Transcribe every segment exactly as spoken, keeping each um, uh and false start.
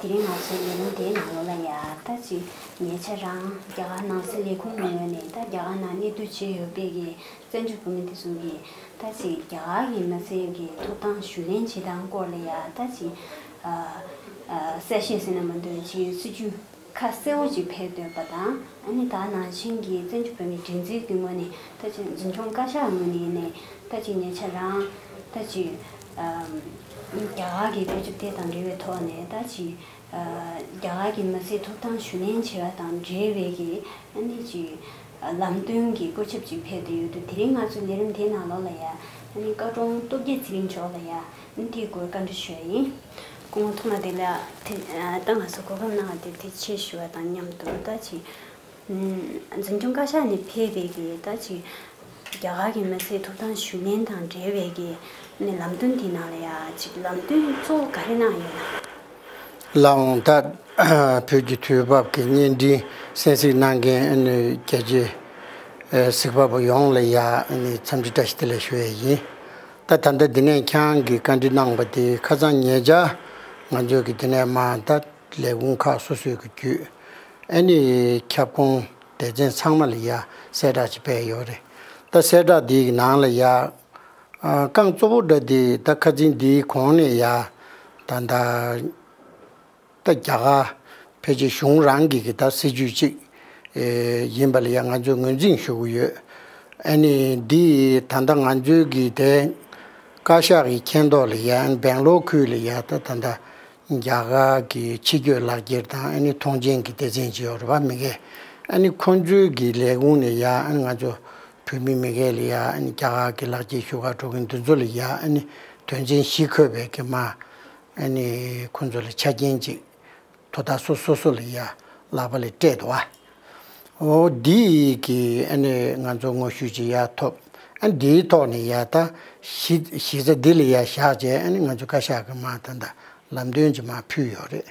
དེ་རིང་ང་ཚོའི་ལས་རིམ་དེའི་ནང་ལོགས་ལ་ཡ་ད་ཅིག་ཉེ་ཆར་རང་རྒྱ་གར་ནང་སྲིད་ལས་ཁུངས་ཀྱི་ངོས་ནས་ད་རྒྱ་གར་ནང་གནས་སྡོད་བྱས་ཡོད་པའི་གི་བཙན་བྱོལ་བོད་མི་དེ་ཚོ་གི་ད་ཅིག་རྒྱ་གར་གྱི་མི་སེར་གྱི་ཐོབ་ཐང་ཞུ་ལེན་བྱེད་སྟངས་སྐོར་ལ་ཡ་ད་ཅིག་ཨ་ཨ་གསལ་བཤད་ཟེར་ན་མི་འདོད་ཅིག་སྲིད་ཇུས་ཁ་གསལ་བོ་ཅིག་ཕེབས་སྡོད་པ་དང་། ཨ་ནི་ད་ནང་བཞིན་གྱི་བཙན་བྱོལ་བོད་མིའི་སྒྲིག་འཛུགས་ཀྱི་ངོས་ནས་ད་ཅིག་འཛིན་སྐྱོང་བཀའ་ཤག་ངོས་ནས་ནས་ད་ཅིག་ཉེ་ཆར་རང་ད་ཅིག་ཨམ་རྒྱ་གར་གྱི་བོད་ཁྱབ་དེ་དང་འབྲེལ་བའི་ཐོག་ནས་ད་ཅིག་ཨ་རྒྱ་གར་གྱི་མི་སེར་ཐོབ་ཐང་ཞུ་ལེན་བྱེད་པ་དང་འབྲེལ་བའི་གི་ཨ་ནི་ཅིག་ཨ་ལམ་སྟོན་གྱི་བཀོད་ཁྱབ་ཅིག་ཕེབས་ཏེ་ཡོད་དུས། དེ་རིང་ང་ཚོའི་ལས་རིམ་དེའི་ནང་ལོགས་ལ་ཡ་ཨ་ནི་བཀའ་དྲུང་སྟོབས་རྒྱལ་ཚེ་རིང་མཆོག་ལ་ཡ་ཨ་ནི་དེའི་སྐོར་བཀའ་འདྲི་ཞུ་ཡ་ཡིན། སྐུ་ངོ་ཐོག་མ་དེ་ལ་དེ་ཨ་ད་ང་ཚོ་གོ་སྐབས་གནང་བ་དེ་ཐུགས་རྗེ་ཆེ་ཞུ་བ་དང་མཉམ་དུ། ད་ཅིག་ཨ་འཛིན་སྐྱོང་བཀའ་ཤག་ནས་ཕེབས་པའི་གི་ད་ཅིག་རྒྱ་གར་གྱི་མི་སེར་ཐོབ་ཐང་ཞུ་ལེན་དང་འབྲེལ་བའི་གི་ཨ་ནི་ལམ་སྟོན་དེའི་ནང་ལ་ཡ་ཅིག་ལམ་སྟོན་གཙོ་བོ་ག་རེ་གནང་ཡོད་ན། ལགས་འོང་། ད་བོད་ཀྱི་དུས་བབ་ཀྱི་བརྙན་འཕྲིན་གསན་གཟིགས་གནང་མཁན་ཨ་ནི་རྒྱ་ཆེ་ཨ་གཟིགས་པ་པོ་ཡོངས་ལ་ཡ་ཨ་ནི་འཚམས་འདྲི་བཀྲ་ཤིས་བདེ་ལེགས་ཞུ་ཡས་ཡིན། ད་ད་ལྟ་འདི་ནས་ཁྱེད་རང་གིས་བཀའ་འདྲི་གནང་བ་དེ་ཁ་སང་ཉེ་ཆར་ང་ཚོས་ཀྱི་འདི་ནས་མར་ད་ལས་ཁུངས་ཁག་སོ་སོའི་གི་བརྒྱུད་ཨ་ནི་ཁྱབ་ཁོངས་སྡེ་ཚན་ཚང་མ་ལ་ཡ་གསལ་བསྒྲགས་ཅིག་སྤེལ་ཡོད་རེད། ད་གསལ་བསྒྲགས་འདིའི་ནང་ལ་ཡ་ཨ་རྐང་གཙོ་བོ་འདྲ་འདི་ད་ཁ་སང་འདིའི་གོང་ནས་ཡ་ད་ད་ད་རྒྱ་གར་ཕལ་ཆེར་གཞུང་རང་གི་གི་ད་སྲིད་ཇུས་གཅིག་ཨེ་ཡིན་པ་ལ་ཡང་ང་ཚོས་ངོས་འཛིན་ཞུ་གི་ཡོད། ཨ་ནི་འདི་ད་ལྟ་ང་ཚོའི་གི་དེ་བཀའ་ཤག་གི་མཁྱེན་རྟོགས་ལ་ཡང་སྦེང་ལོར་ཁུལ་ལ་ཡང་ད་ད་ལྟ་རྒྱ་གར་གི་ཕྱི་སྐྱོད་ལག་འཁྱེར་དང་ཨ་ནི་ཐོངས་མཆན་གྱི་སྡེ་ཚན་ཅིག་ཡོད་རེད་པ། མི་སྒེར་ཨ་ནི་ཁོང་ཚོའི་གི་ལས་ཁུངས་ནས་ཡང་ཨ་ནི་ང་ཚོ་བོད་མི་མི་སྒེར་ལ་ཡང་ཨ་ནི་རྒྱ་གར་གི་ལག་འཁྱེར་ཞུ་གར་འགྲོ་མཁན་འདི་ཚོ་ལ་ཡང་ཨ་ནི་དོན་ཚན་བཞི་འཁོད་པའི་གི་མ་ཨ་ནི་ཁོང་ཚོ་ལ་ཆ་རྐྱེན་ཅིག་དོ་བདག་སོ་སོ་སོ་ལ་ཡ་ལག་པ་ལ་སྤྲད་འདུག་བ། འོ་འདི་ཡི་གི་ཨ་ནི་ང་ཚོ་དངོས་ཤུགས་ཅིག་ཡ་ཐོབ། ཨ་འདིའི་ཐོག་ནས་ཡ་ད་གཞི་གཞི་རྩ་འདི་ལ་ཡ་བཞག་བྱས་ཨ་ནི་ང་ཚོ་བཀའ་ཤག་གི་མ་ད་ད་ལམ་སྟོན་ཅིག་མ་ཕུལ་ཡོད་རེད།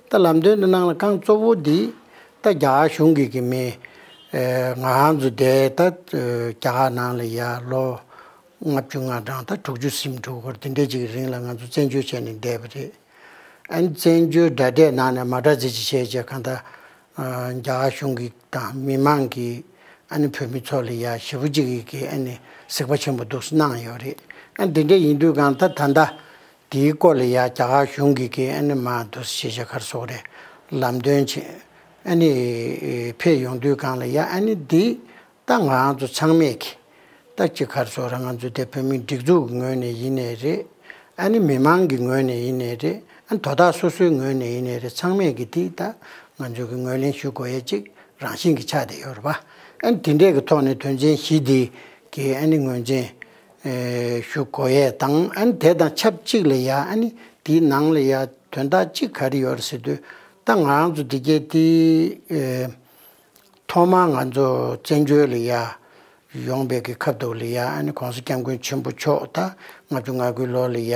ད་ལམ་སྟོན་འདི་ནང་ལ་རྐང་གཙོ་བོ་འདི་ད་རྒྱ་གར་གཞུང་གི་གི་མི་ཨ་ང་རང་ཚོ་དེ་ད་ཨ་རྒྱ་གར་ནང་ལ་ཡ་ལོ་ལྔ་བཅུ་ང་གྲངས་ད་དྲུག་ཅུ་ཟིན་འགྲོ་གི་རེད། དེ་འདྲའི་ཅིག་རིང་ལ་ང་ཚོ་བཙན་བྱོལ་བྱས་ནས་བསྡད་པ་རེད། ཨ་ནི་བཙན་བྱོལ་དྲ་གྲས་ནང་ནས་མ་འདྲ་ཟེར་ཅིག་བྱས་རྗེས་གང་ལྟར་ཨ་རྒྱ་གར་གཞུང་གི་དང་མི་མང་གིས་ཨ་ནི་བོད་མི་ཚོ་ལ་ཡ་ཞེ་པོ་ཅིག་གིས་ཨ་ནི་གཟིགས་པ་ཆེན་པོ་འདུག་སེ་གནང་ཡོད་རེད། ཨ་ནི་དེ་འདྲ་ཡིན་དུས་གང་ལྟར་ད་ལྟ་དེའི་སྐོར་ལ་ཡ་རྒྱ་གར་གཞུང་གིས་ཨ་ནི་མ་འདུག་སེ་ཤེས་བྱ་ག་རེ་ཟེར་དགོས་རེད། ལམ་སྟོན་བྱས་ཨ་ནི་ཕེབས་ཡོང་དུས་གང་ལ་ཡ་ཨ་ནི་འདི་ད་ང་རང་ཚོ་ཚང་མས་ཀྱི་ད་ཅིག་ག་རེ་ཟེར་དགོས་རེད། ང་ཚོ་དེ་བོད་མིའི་སྒྲིག་འཛུགས་ཀྱི་ངོས་ནས་ཡིན་ནའི་རེད། ཨ་ནི་མི་མང་གི་ངོས་ནས་ཡིན་ནའི་རེད། ཨ་ནི་དོ་བདག་སོ་སོའི་ངོས་ནས་ཡིན་ནའི་རེད། ཚང་མས་ཀྱི་དེ་ད་ང་ཚོ་གི་ངོས་ལེན་ཞུ་དགོས་ཡས་ཅིག་རང་བཞིན་གྱི་ཆགས་བསྡད་ཡོད་རེད་པ། ཨ་ནི་དེ་འདྲས་ཀྱི་ཐོག་ནས་དོན་ཚན་བཞི་འདི་གི་ཨ་ནི་ངོས་འཛིན་ཨེ་ཞུ་དགོས་ཡས་དང་། ཨ་ནི་དེ་དང་ཆབས་ཅིག་ལ་ཡ་ཨ་ནི་དེའི་ནང་ལ་ཡ་དོན་དག་གཅིག་ག་རེ་ཡོད་རེད་ཟེར་དུས། ད་ང་རང་ཚོ་འདི་གའི་དེ་ཨེ་ཐོག་མར་ང་ཚོ་བཙན་བྱོལ་ལ་ཡ་ཡོང་བའི་གི་ཁ་ཐུག་ལ་ཡ་ཨ་ནི་༸གོང་ས་༸སྐྱབས་མགོན་ཆེན་པོ་མཆོག་ད་ལྔ་བཅུ་ང་དགུའི་ལོ་ལ་ཡ་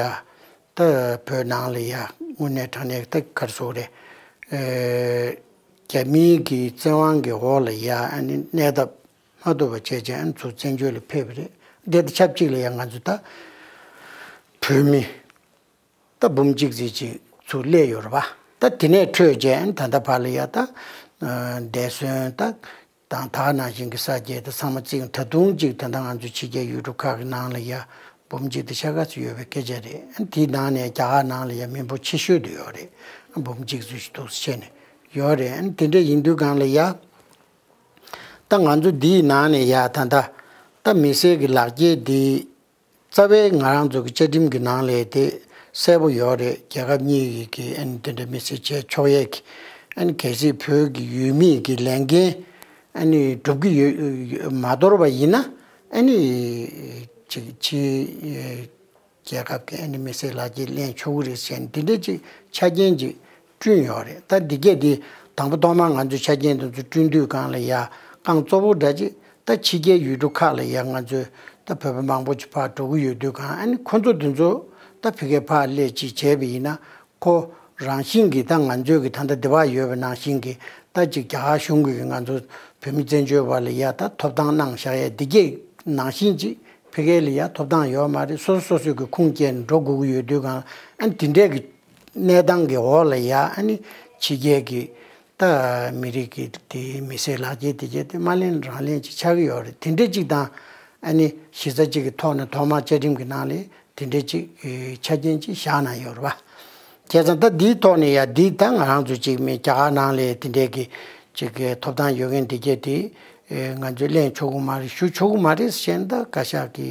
ད་བོད་ནང་ལ་ཡ་དངོས་གནས་དྲང་གནས་ད་ག་རེ་ཟེར་དགོས་རེད། ཨེ་རྒྱ་མིའི་གི་བཙན་དབང་གི་འོག་ལ་ཡ་ཨ་ནི་གནས་སྟབས་མ་ཐུབ་པ་བྱས་རྗེས་ཨ་ནི་ཚུར་བཙན་བྱོལ་ལ་ཕེབས་པ་རེད། དེ་དང་ཆབས་ཅིག་ལ་ཡ་ང་ཚོ་ད་བོད་མི་ད་འབུམ་གཅིག་ཙམ་ཅིག་ཚུར་སླེབས་ཡོད་རེད་པ། ད་དེ་ནས་འཕྲོས་རྗེས་ཨ་ནི་ད་ལྟ་བར་ལ་ཡ་ད་ཨ་འདས་གསོན་ད་དང་ད་ག་ནང་བཞིན་གྱི་ས་སྐྱེས་དེ་ཚང་མ་བརྩིས། ད་དུང་གཅིག་ད་ལྟ་ང་ཚོ་ཕྱི་རྒྱལ་ཡུལ་གྲུ་ཁག་གི་ནང་ལ་ཡ་འབུམ་གཅིག་དང་ཕྱེད་ཀ་ཙམ་ཡོད་པའི་སྐད་ཆ་རེད། ཨ་ནི་དེའི་ནང་ནས་རྒྱ་གར་ནང་ལ་ཡ་མི་འབོར་ཆེ་ཤོས་དེ་ཡོད་རེད། ཨ་འབུམ་གཅིག་ཙམ་ཞིག་འདུག་སེ་བྱས་ནས་ཡོད་རེད། ཨ་ནི་དེ་འདྲ་ཡིན་དུས་གང་ལ་ཡ་ད་ང་ཚོ་འདིའི་ནང་ནས་ཡ་ད་ལྟ་ད་མི་སེར་གྱི་ལག་འཁྱེར་འདི་རྩ་བའི་ང་རང་ཚོ་གི་བཅའ་ཁྲིམས་ཀྱི་ནང་ལ་དེ་གསལ་པོ་ཡོད་རེད། རྒྱལ་ཁབ་གཉིས་ཀྱི་གི་ཨ་ནི་དེ་འདྲ་མི་སེར་བྱས་ཆོག་ཡས་ཀྱི་ཨ་ནི་གལ་སྲིད་བོད་ཀྱི་ཡུལ་མིའི་གི་ལས་འགན་ཨ་ནི་སྒྲུབ་ཀྱི་ཡོད་མ་དོར་བ་ཡིན་ན་ཨ་ནི་ཅིག་ཕྱི་རྒྱལ་ཁབ་ཀྱི་ཨ་ནི་མི་སེར་ལག་འཁྱེར་ལེན་ཆོག་གི་རེད་ཟེར་ནས་འདི་འདྲ་ཅིག་ཆ་རྐྱེན་ཅིག་བསྐྲུན་ཡོད་རེད། ད་འདི་གས་འདི་དང་པོ་ཐོག་མར་ང་ཚོས་ཆ་རྐྱེན་དེ་ཚོ་བསྐྲུན་དུས་གང་ལ་ཡ་རྐང་གཙོ་བོ་འདྲ་ཅིག་ད་ཕྱི་རྒྱལ་ཡུལ་གྲུ་ཁག་ལ་ཡ་ང་ཚོས་ད་བོད་པ་མང་པོ་ཅིག་ཕར་འགྲོ་གི་ཡོད་དུས་གང་ཨ་ནི་ཁོ་ཚོ་དེ་ཚོ་ད་ཕ་གིར་ཕར་སླེབས་ཅིག་བྱས་པ་ཡིན་ན་ཁོ་རང་བཞིན་གྱིས་ད་ང་ཚོའི་གི་ད་ལྟ་འདི་བར་ཡོད་པ་ནང་བཞིན་གྱི་ད་ཅིག་རྒྱ་གར་གཞུང་གིས་ང་ཚོ་བོད་མི་བཙན་བྱོལ་བ་ལ་ཡ་ད་ཐོབ་ཐང་གནང་བཞག་ཡ་འདི་གས་ནང་བཞིན་ཅིག་ཕ་གི་ལ་ཡ་ཐོབ་ཐང་ཡོད་མ་རེད། སོ་སོ་སོ་སོའི་གི་ཁུངས་སྐྱེལ་ནས་འགྲོ་དགོས་ཀྱི་ཡོད་དུས་གང་ཨ་ནི་དེ་འདྲས་ཀྱི་ གནས་སྟངས་ཀྱི་འོག་ལ་ཡ་ཨ་ནི་ཕྱི་རྒྱལ་གྱི་ད་མི་རིགས་ཀྱི་དེ་མི་སེར་ལག་འཁྱེར་དེ་གྱད་དེ་མ་ལེན་རང་ལེན་ཅིག་ཆགས་ཀྱི་ཡོད་རེད། དེ་འདྲ་ཅིག་དང་ཨ་ནི་གཞི་རྩ་གཅིག་གི་ཐོག་ནས་ཐོག་མར་བཅའ་ཁྲིམས་ཀྱི་ནང་ལ་དེ་འདྲ་ཅིག་ཆ་རྐྱེན་ཅིག་བཞག་གནང་ཡོད་རེད་བ། བྱས་ཙང་ད་འདིའི་ཐོག་ནས་ཡ་འདི་ད་ང་རང་ཚོ་ཅིག་མི་རྒྱ་གར་ནང་ལ་དེ་འདྲའི་གི་ཅིག་གི་ཐོབ་ཐང་ཡོད་མཁན་དེ་གྱད་དེ་ང་ཚོས་ལེན་ཆོག་གི་མ་རེད། ཞུ་ཆོག་གི་མ་རེད་ཟེར་ན་ད་བཀའ་ཤག་གི་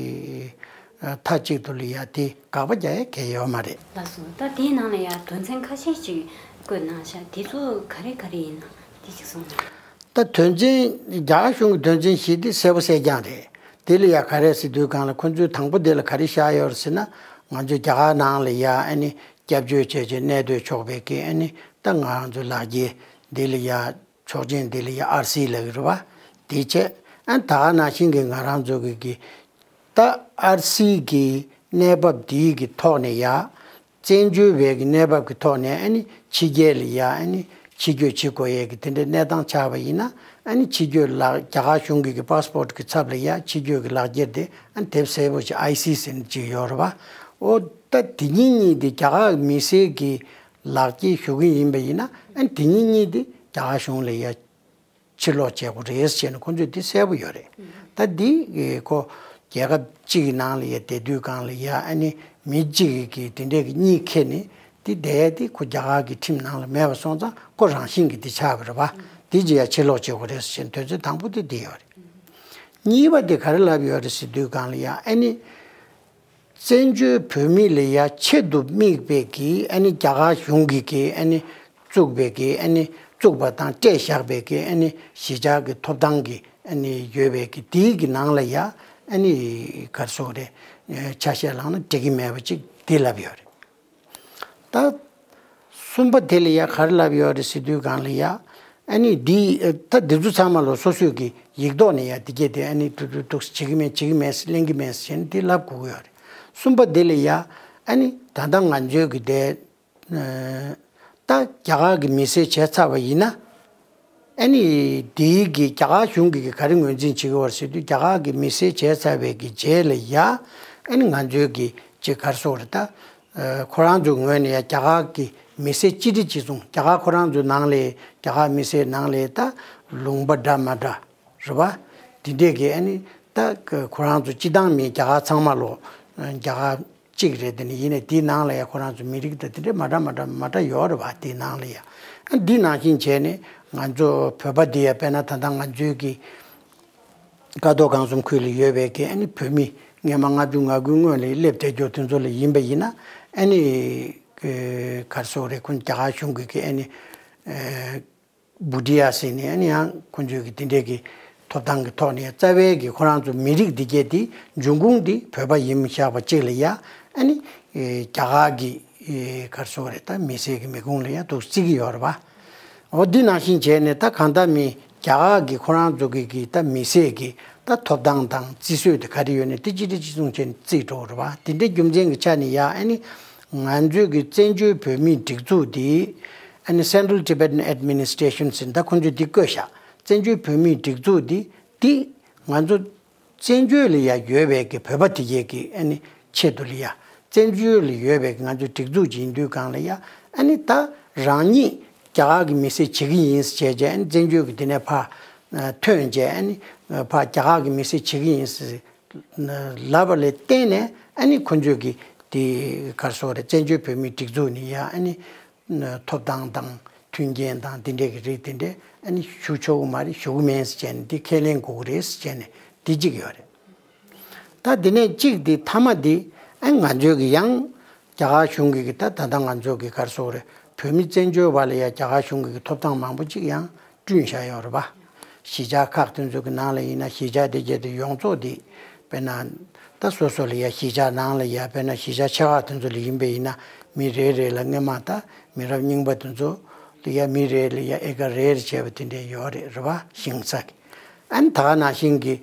མཐའ་གཅིག་ཏུ་ལ་ཡ་དེ་དགག་པ་རྒྱག་ཡ་གང་ཡང་ཡོད་མ་རེད། ལགས་སོ། ད་དེའི་ནང་ལ་ཡ་དོན་ཚན་ཁ་ཤས་ཤིག་བཀོད་གནང་ཤག་དེ་ཚོ་ག་རེ་ག་རེ་ཡིན་ན་དེ་ཅིག་གསུངས་ན། ད་དོན་ཚན་རྒྱ་གར་གཞུང་གི་དོན་ཚན་བཞི་དེ་གསལ་པོ་གསལ་རྐྱང་རེད། དེ་ལ་ཡ་ག་རེ་ཟེར་དུས་སྒང་ལ་ཁོ་ཚོས་དང་པོ་དེ་ལ་ག་རེ་བཞག་ཡོད་རེད་ཟེར་ན། ང་ཚོས་རྒྱ་གར་ནང་ལ་ཡ་ཨ་ནི་སྐྱབས་བཅོལ་བྱས་བྱས་གནས་སྡོད་ཆོག་པའི་གི་ཨ་ནི་ད་ང་རང་ཚོའི་ལག་འཁྱེར་འདི་ལ་ཡ་ཆོག་མཆན་འདི་ལ་ཡ་ཨར་སི་ལབ་ཀྱི་རེད་བ། དེ་བྱས་ཨ་ད་ག་ནང་བཞིན་གི་ང་རང་ཚོ་གི་གི་ད་ཨར་སི་གི་གནས་བབ་འདིའི་གི་ཐོག་ནས་ཡ་བཙན་བྱོལ་བའི་གི་གནས་བབ་ཀྱི་ཐོག་ནས་ཨ་ནི་ཕྱི་རྒྱལ་ལ་ཡ་ཨ་ནི་ཕྱི་སྐྱོད་བྱེད་དགོས་ཡས་ཀྱི་དེ་འདྲའི་གནས་སྟངས་ཆགས་པ་ཡིན་ན། ཨ་ནི་ཕྱི་སྐྱོད་ལག་རྒྱ་གར་གཞུང་གི་གི་པ་སི་པོར་གི་ཚབ་ལ་ཡ་ཕྱི་སྐྱོད་ཀྱི་ལག་འཁྱེར་དེ་ཨ་ནི་དེབ་སེར་པོ་ཅིག་ཨའི་སི་ཟེར་ནས་ཅིག་ཡོད་རེད་བ། འོ་ད་དེ་གཉིས་གཉིས་དེ་རྒྱ་གར་མི་སེར་གྱི་ལག་འཁྱེར་ཞུ་གི་ཡིན་པ་ཡིན་ན། ཨ་ནི་དེ་གཉིས་གཉིས་དེ་རྒྱ་གར་གཞུང་ལ་ཡ་ཕྱིར་སློག་བྱེད་དགོས་རེད་ཟེར་ནས་ཁོང་ཚོས་དེ་གསལ་པོ་ཡོད་རེད། ད་འདི་ཁོ་རྒྱལ་ཁབ་གཅིག་གི་ནང་ལ་ཡ་བསྡད་དུས་སྒང་ལ་ཡ་ཨ་ནི་མི་གཅིག་གིས་དེ་འདྲའི་གི་གཉིས་ཁྱེར་ནས་དེ་བསྡད་དེ་ཁོ་རྒྱ་གར་གྱི་ཁྲིམས་ནང་ལ་མེད་པ་སོང་ཙང་ཁོ་རང་བཞིན་གྱིས་དེ་ཆགས་པ་རེད་བ། དེ་ཅི་ཡ་ཕྱིར་སློག་བྱེད་དགོས་རེད་ཟེར་ནས་དོན་ཚན་དང་པོ་དེ་འདི་ཡོད་རེད། གཉིས་པ་དེ་ག་རེ་ལབ་ཡོད་རེད་ཟེར་དུས་སྒང་ལ་ཡ་ཨ་ནི། བཙན་བྱོལ་བོད་མི་ལ་ཡ་ཆེད་དུ་དམིགས་པའི་གི་ཨ་ནི་རྒྱ་གར་གཞུང་གི་གི་ཨ་ནི་བཙུགས་པའི་གི་ཨ་ནི་བཙུགས་པ་དང་སྤྲད་བཞག་པའི་གི་ཨ་ནི་གཞིས་ཆགས་ཀྱི་ཐོབ་ཐང་གི་ཨ་ནི་ཡོད་པའི་གི་དེའི་གི་ནང་ལ་ཡ་ཨ་ནི་ག་རེ་ཟེར་དགོས་རེད། ཆ་ཤས་བླངས་ན་འགྲིག་གི་མེད་པ་ཅིག་དེ་ལབ་ཡོད་རེད། ད་གསུམ་པ་དེ་ལ་ཡ་ག་རེ་ལབ་ཡོད་རེད་ཟེར་དུས་སྒང་ལ་ཡ། ཨ་ནི་འདི་ད་འདི་ཚོ་ཚང་མ་ལོ་སོ་སོས་ཀྱི་ཡིག་ཐོག་ནས་ཡ་འདི་གྱད་དེ་ཨ་ནི་ཏུ་ཏུ་ཏུག་བྱེད་ཀྱི་མེད་བྱེད་ཀྱི་མེད་ལེན་གྱི་མེད་ཟེར་ནས་འདི་ལབ་དགོས་ཀྱི་ཡོད་རེད། གསུམ་པ་འདི་ལ་ཡ་ཨ་ནི་ད་ལྟ་ང་ཚོའི་གི་དེ་ད་རྒྱ་གར་གྱི་མི་སེར་བྱས་ཚར་བ་ཡིན་ན། ཨ་ནི་དེའི་གི་རྒྱ་གར་གཞུང་གི་གི་ག་རེ་ངོས་འཛིན་བྱེད་ཀྱི་ཡོད་རེད་ཟེར་དུས་རྒྱ་གར་གྱི་མི་སེར་བྱས་ཚར་བའི་གི་རྗེས་ལ་ཡ་ཨ་ནི་ང་ཚོའི་གི་ཅིག་ག་རེ་ཟེར་དགོས་རེད་ད། ཁོ་རང་ཚོའི་ངོས་ནས་ཡ་རྒྱ་གར་གྱི་མི་སེར་སྤྱི་འདྲ་སྤྱི་མཚུངས་རྒྱ་གར་ཁོ་རང་ཚོའི་ནང་ལ་རྒྱ་གར་མི་སེར་ནང་ལ་ད་ལུང་པ་འདྲ་མ་འདྲ་རེད་བ། དེ་འདྲས་ཀྱི་ཨ་ནི་ད་ཁོ་རང་ཚོ་སྤྱི་བཏང་མི་རྒྱ་གར་ཚང་མ་ལོ་རྒྱ་གར་གཅིག་རེད། དེ་ནི་ཡིན་ནའི་དེའི་ནང་ལ་ཡ་ཁོ་རང་ཚོ་མི་རིགས་དང་དེ་འདྲས་མ་འདྲ་མ་འདྲ་མ་འདྲ་ཡོད་རེད་བ། དེའི་ནང་ལ་ཡ་ཨ་འདི་ནང་བཞིན་བྱས་ནས་ང་ཚོ་བོད་པ་འདི་ཡ་དཔེར་ན་ད་ལྟ་ང་ཚོའི་གི་ཀ་རྡོ་སྒང་གསུམ་ཁུལ་ལ་ཡོད་པའི་གི་ཨ་ནི་བོད་མི་སྔས་མ་ལྔ་བཅུ་ང་དགུའི་སྔོན་ལ་སླེབས་བསྡད་རྒྱུ་དེ་ཚོ་ལ་ཡིན་པ་ཡིན་ན། ཨ་ནི་ག་རེ་ཟེར་དགོས་རེད། ཁོང་རྒྱ་གར་གཞུང་གི་གི་ཨ་ནི་བྷུ་ཏི་ཡ་ཟེར་ནས་ཨ་ནི་ཡང་ཁོང་ཚོའི་གི་དེ་འདྲའི་གི་ཐོབ་ཐང་གི་ཐོག་ནས་རྩ་བའི་གི་ཁོ་རང་ཚོ་མི་རིགས་འདི་གྱད་དེ་འབྱུང་ཁུངས་དེ་བོད་པ་ཡིན་བཞག་པ་གཅིག་ལ་ཡ་ཨ་ནི་རྒྱ་གར་གི་ག་རེ་ཟེར་དགོས་རེད། ད་མི་སེར་གི་མི་ཁུངས་ལ་ཡ་འདུག་བརྩི་གི་ཡོད་རེད་བ། འོ་འདི་ནང་བཞིན་བྱས་ནས་ད་གང་ལྟར་མི་རྒྱ་གར་གྱི་ཁོ་རང་ཚོ་གི་གི་ད་མི་སེར་གི་ད་ཐོབ་ཐང་དང་བརྩི་སྲོལ་དེ་ག་རེ་ཡོད་ནས་དེ་སྤྱི་འདྲ་སྤྱི་མཚུངས་བྱས་ནས་བརྩིས་འགྲོ་གི་རེད་བ། དེ་འདྲའི་རྒྱུ་མཚན་གྱི་ཆ་ནས་ཡ་ཨ་ནི་ང་ཚོའི་གི་བཙན་བྱོལ་བོད་མིའི་སྒྲིག་འཛུགས་དེ་ཨ་ནི་Central Tibetan Administration ཟེར་ད་ཁོང་ཚོས་འདི་བཀོད་ཤག་བཙན་བྱོལ་བོད་མིའི་སྒྲིག་འཛུགས་དེ་དེ་ང་ཚོ་བཙན་བྱོལ་ལ་ཡ་ཡོད་པའི་གི་བོད་པ་དེ་གས་ཀྱི་ཨ་ནི་ཆེད་དུ་ལ་ཡ་བཙན་བྱོལ་ལ་ཡོད་པའི་གི་ང་ཚོའི་སྒྲིག་འཛུགས་ཅིག་ཡིན་དུས་སྒང་ལ་ཡ་ཨ་ནི་ད་རང་ཉིད་རྒྱ་གར་གི་མི་སེར་བྱེད་ཀྱི་ཡིན་ཟེར་བྱས་བྱས་ཨ་ནི་བཙན་བྱོལ་གི་དེ་ནས་ཕར་ཐོན་བྱས་ཨ་ནི་ཕར་རྒྱ་གར་གི་མི་སེར་བྱེད་ཀྱི་ཡིན་ཟེར་ལབ་པ་ལ་བརྟེན་ནས་ཨ་ནི་ཁོ་ཚོས་གི་དེ་ག་རེ་ཟེར་དགོས་རེད། བཙན་བྱོལ་བོད་མིའི་སྒྲིག་འཛུགས་ནས་ཡ་ཨ་ནི་ཐོབ་ཐང་དང་མཐུན་རྐྱེན་དང་དེ་འདྲའི་གི་རིགས་དེ་འདྲས་ཨ་ནི་ཞུ་ཆོག་གི་མ་རེད། ཞུ་གི་མིན་ཟེར་བྱས་ནས་འདི་ཁས་ལེན་དགོས་ཀྱི་རེད་ཟེར་བྱས་ནས་འདི་གཅིག་ཡོད་རེད། ད་འདི་ནས་གཅིག་འདི་མཐའ་མ་འདི་ཨ་ང་ཚོའི་གི་ཡང་རྒྱ་གར་གཞུང་གི་གི་ད་ད་ལྟ་ང་ཚོ་གི་ག་རེ་ཟེར་དགོས་རེད། བོད་མི་བཙན་བྱོལ་བ་ལ་ཡང་རྒྱ་གར་གཞུང་གི་གི་ཐོབ་ཐང་མང་པོ་ཅིག་ཡང་བསྐྲུན་བཞག་ཡོད་རེད་པ། གཞིས་ཆགས་ཁག་དེ་ཚོ་གི་ནང་ལ་ཡིན་ན་གཞིས་ཆགས་དེ་གྱད་དེ་ཡོངས་རྫོགས་དེ་དཔེར་ན་ད་སོ་སོ་ལ་ཡ་གཞིས་ཆགས་ནང་ལ་ཡ་དཔེར་ན་གཞིས་ཆགས་ཆེ་ཁག་དེ་ཚོ་ལ་ཡིན་པ་ཡིན་ན་མི་རེ་རེ་ལ་སྔོན་མ་ད་མི་རབས་རྙིང་པ་དེ་ཚོ་ལ་ཡ་མི་རེ་ལ་ཡ་ཨེ་ཀ་རེ་རེ་བྱས་པ་དེ་འདྲས་ཡོད་རེད་རེད་པ། ཞིང་ས་གི་ཨ་ནི་ད་ག་ནང་བཞིན་གི་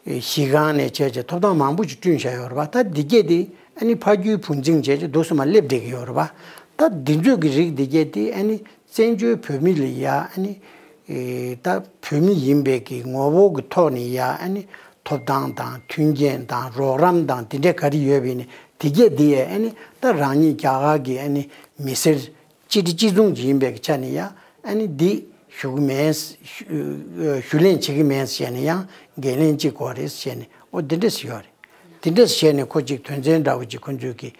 གཞིས་ཁང་ནས་བྱས་བྱས་ཐོབ་ཐང་མང་པོ་ཅིག་བསྐྲུན་བཞག་ཡོད་རེད་པ། ད་འདི་གྱད་དེ་ཨ་ནི་ཕ་རྒྱུའི་བུ་འཛིན་བྱས་བྱས་འདུག་སེ་མར་སླེབས་བསྡད་ཀྱི་ཡོད་རེད་པ། ད་འདི་ཚོ་གི་རིགས་འདི་གྱད་དེ་ཨ་ནི་བཙན་བྱོལ་བོད་མི་ལ་ཡ་ཨ་ནི་ཨེ་ད་བོད་མི་ཡིན་པའི་གི་ངོ་བོ་གི་ཐོག་ནས་ཡ་ཨ་ནི་ཐོབ་ཐང་དང་མཐུན་རྐྱེན་དང་རོགས་རམ་དང་དེ་འདྲ་ག་རེ་ཡོད་པ་ཡིན་ནའི་ དེ་གས་དེ་ཡས་ཨ་ནི་ད་རང་ཉིད་རྒྱ་གར་གྱི་ཨ་ནི་མི་སེར་གཅིག་སྒྲིལ་གཅིག་མཚུངས་ཅིག་ཡིན་པའི་ཆ་ནས་ཡང་ཨ་ནི་འདི་ཞུ་གི་མེད། ཞུ་ལེན་བྱེད་ཀྱི་མེད་ཟེར་ནས་ཡང་འགན་ལེན་གཅིག་དགོས་རེད་ཟེར་ནས་ཨོ་དེ་འདྲས་ཡོད་རེད། དེ་འདྲས་བྱས་ནས་ཁོ་གཅིག་དོན་ཚན་འདྲ་བོ་གཅིག་ཁོ་ཚོས་ཀྱི་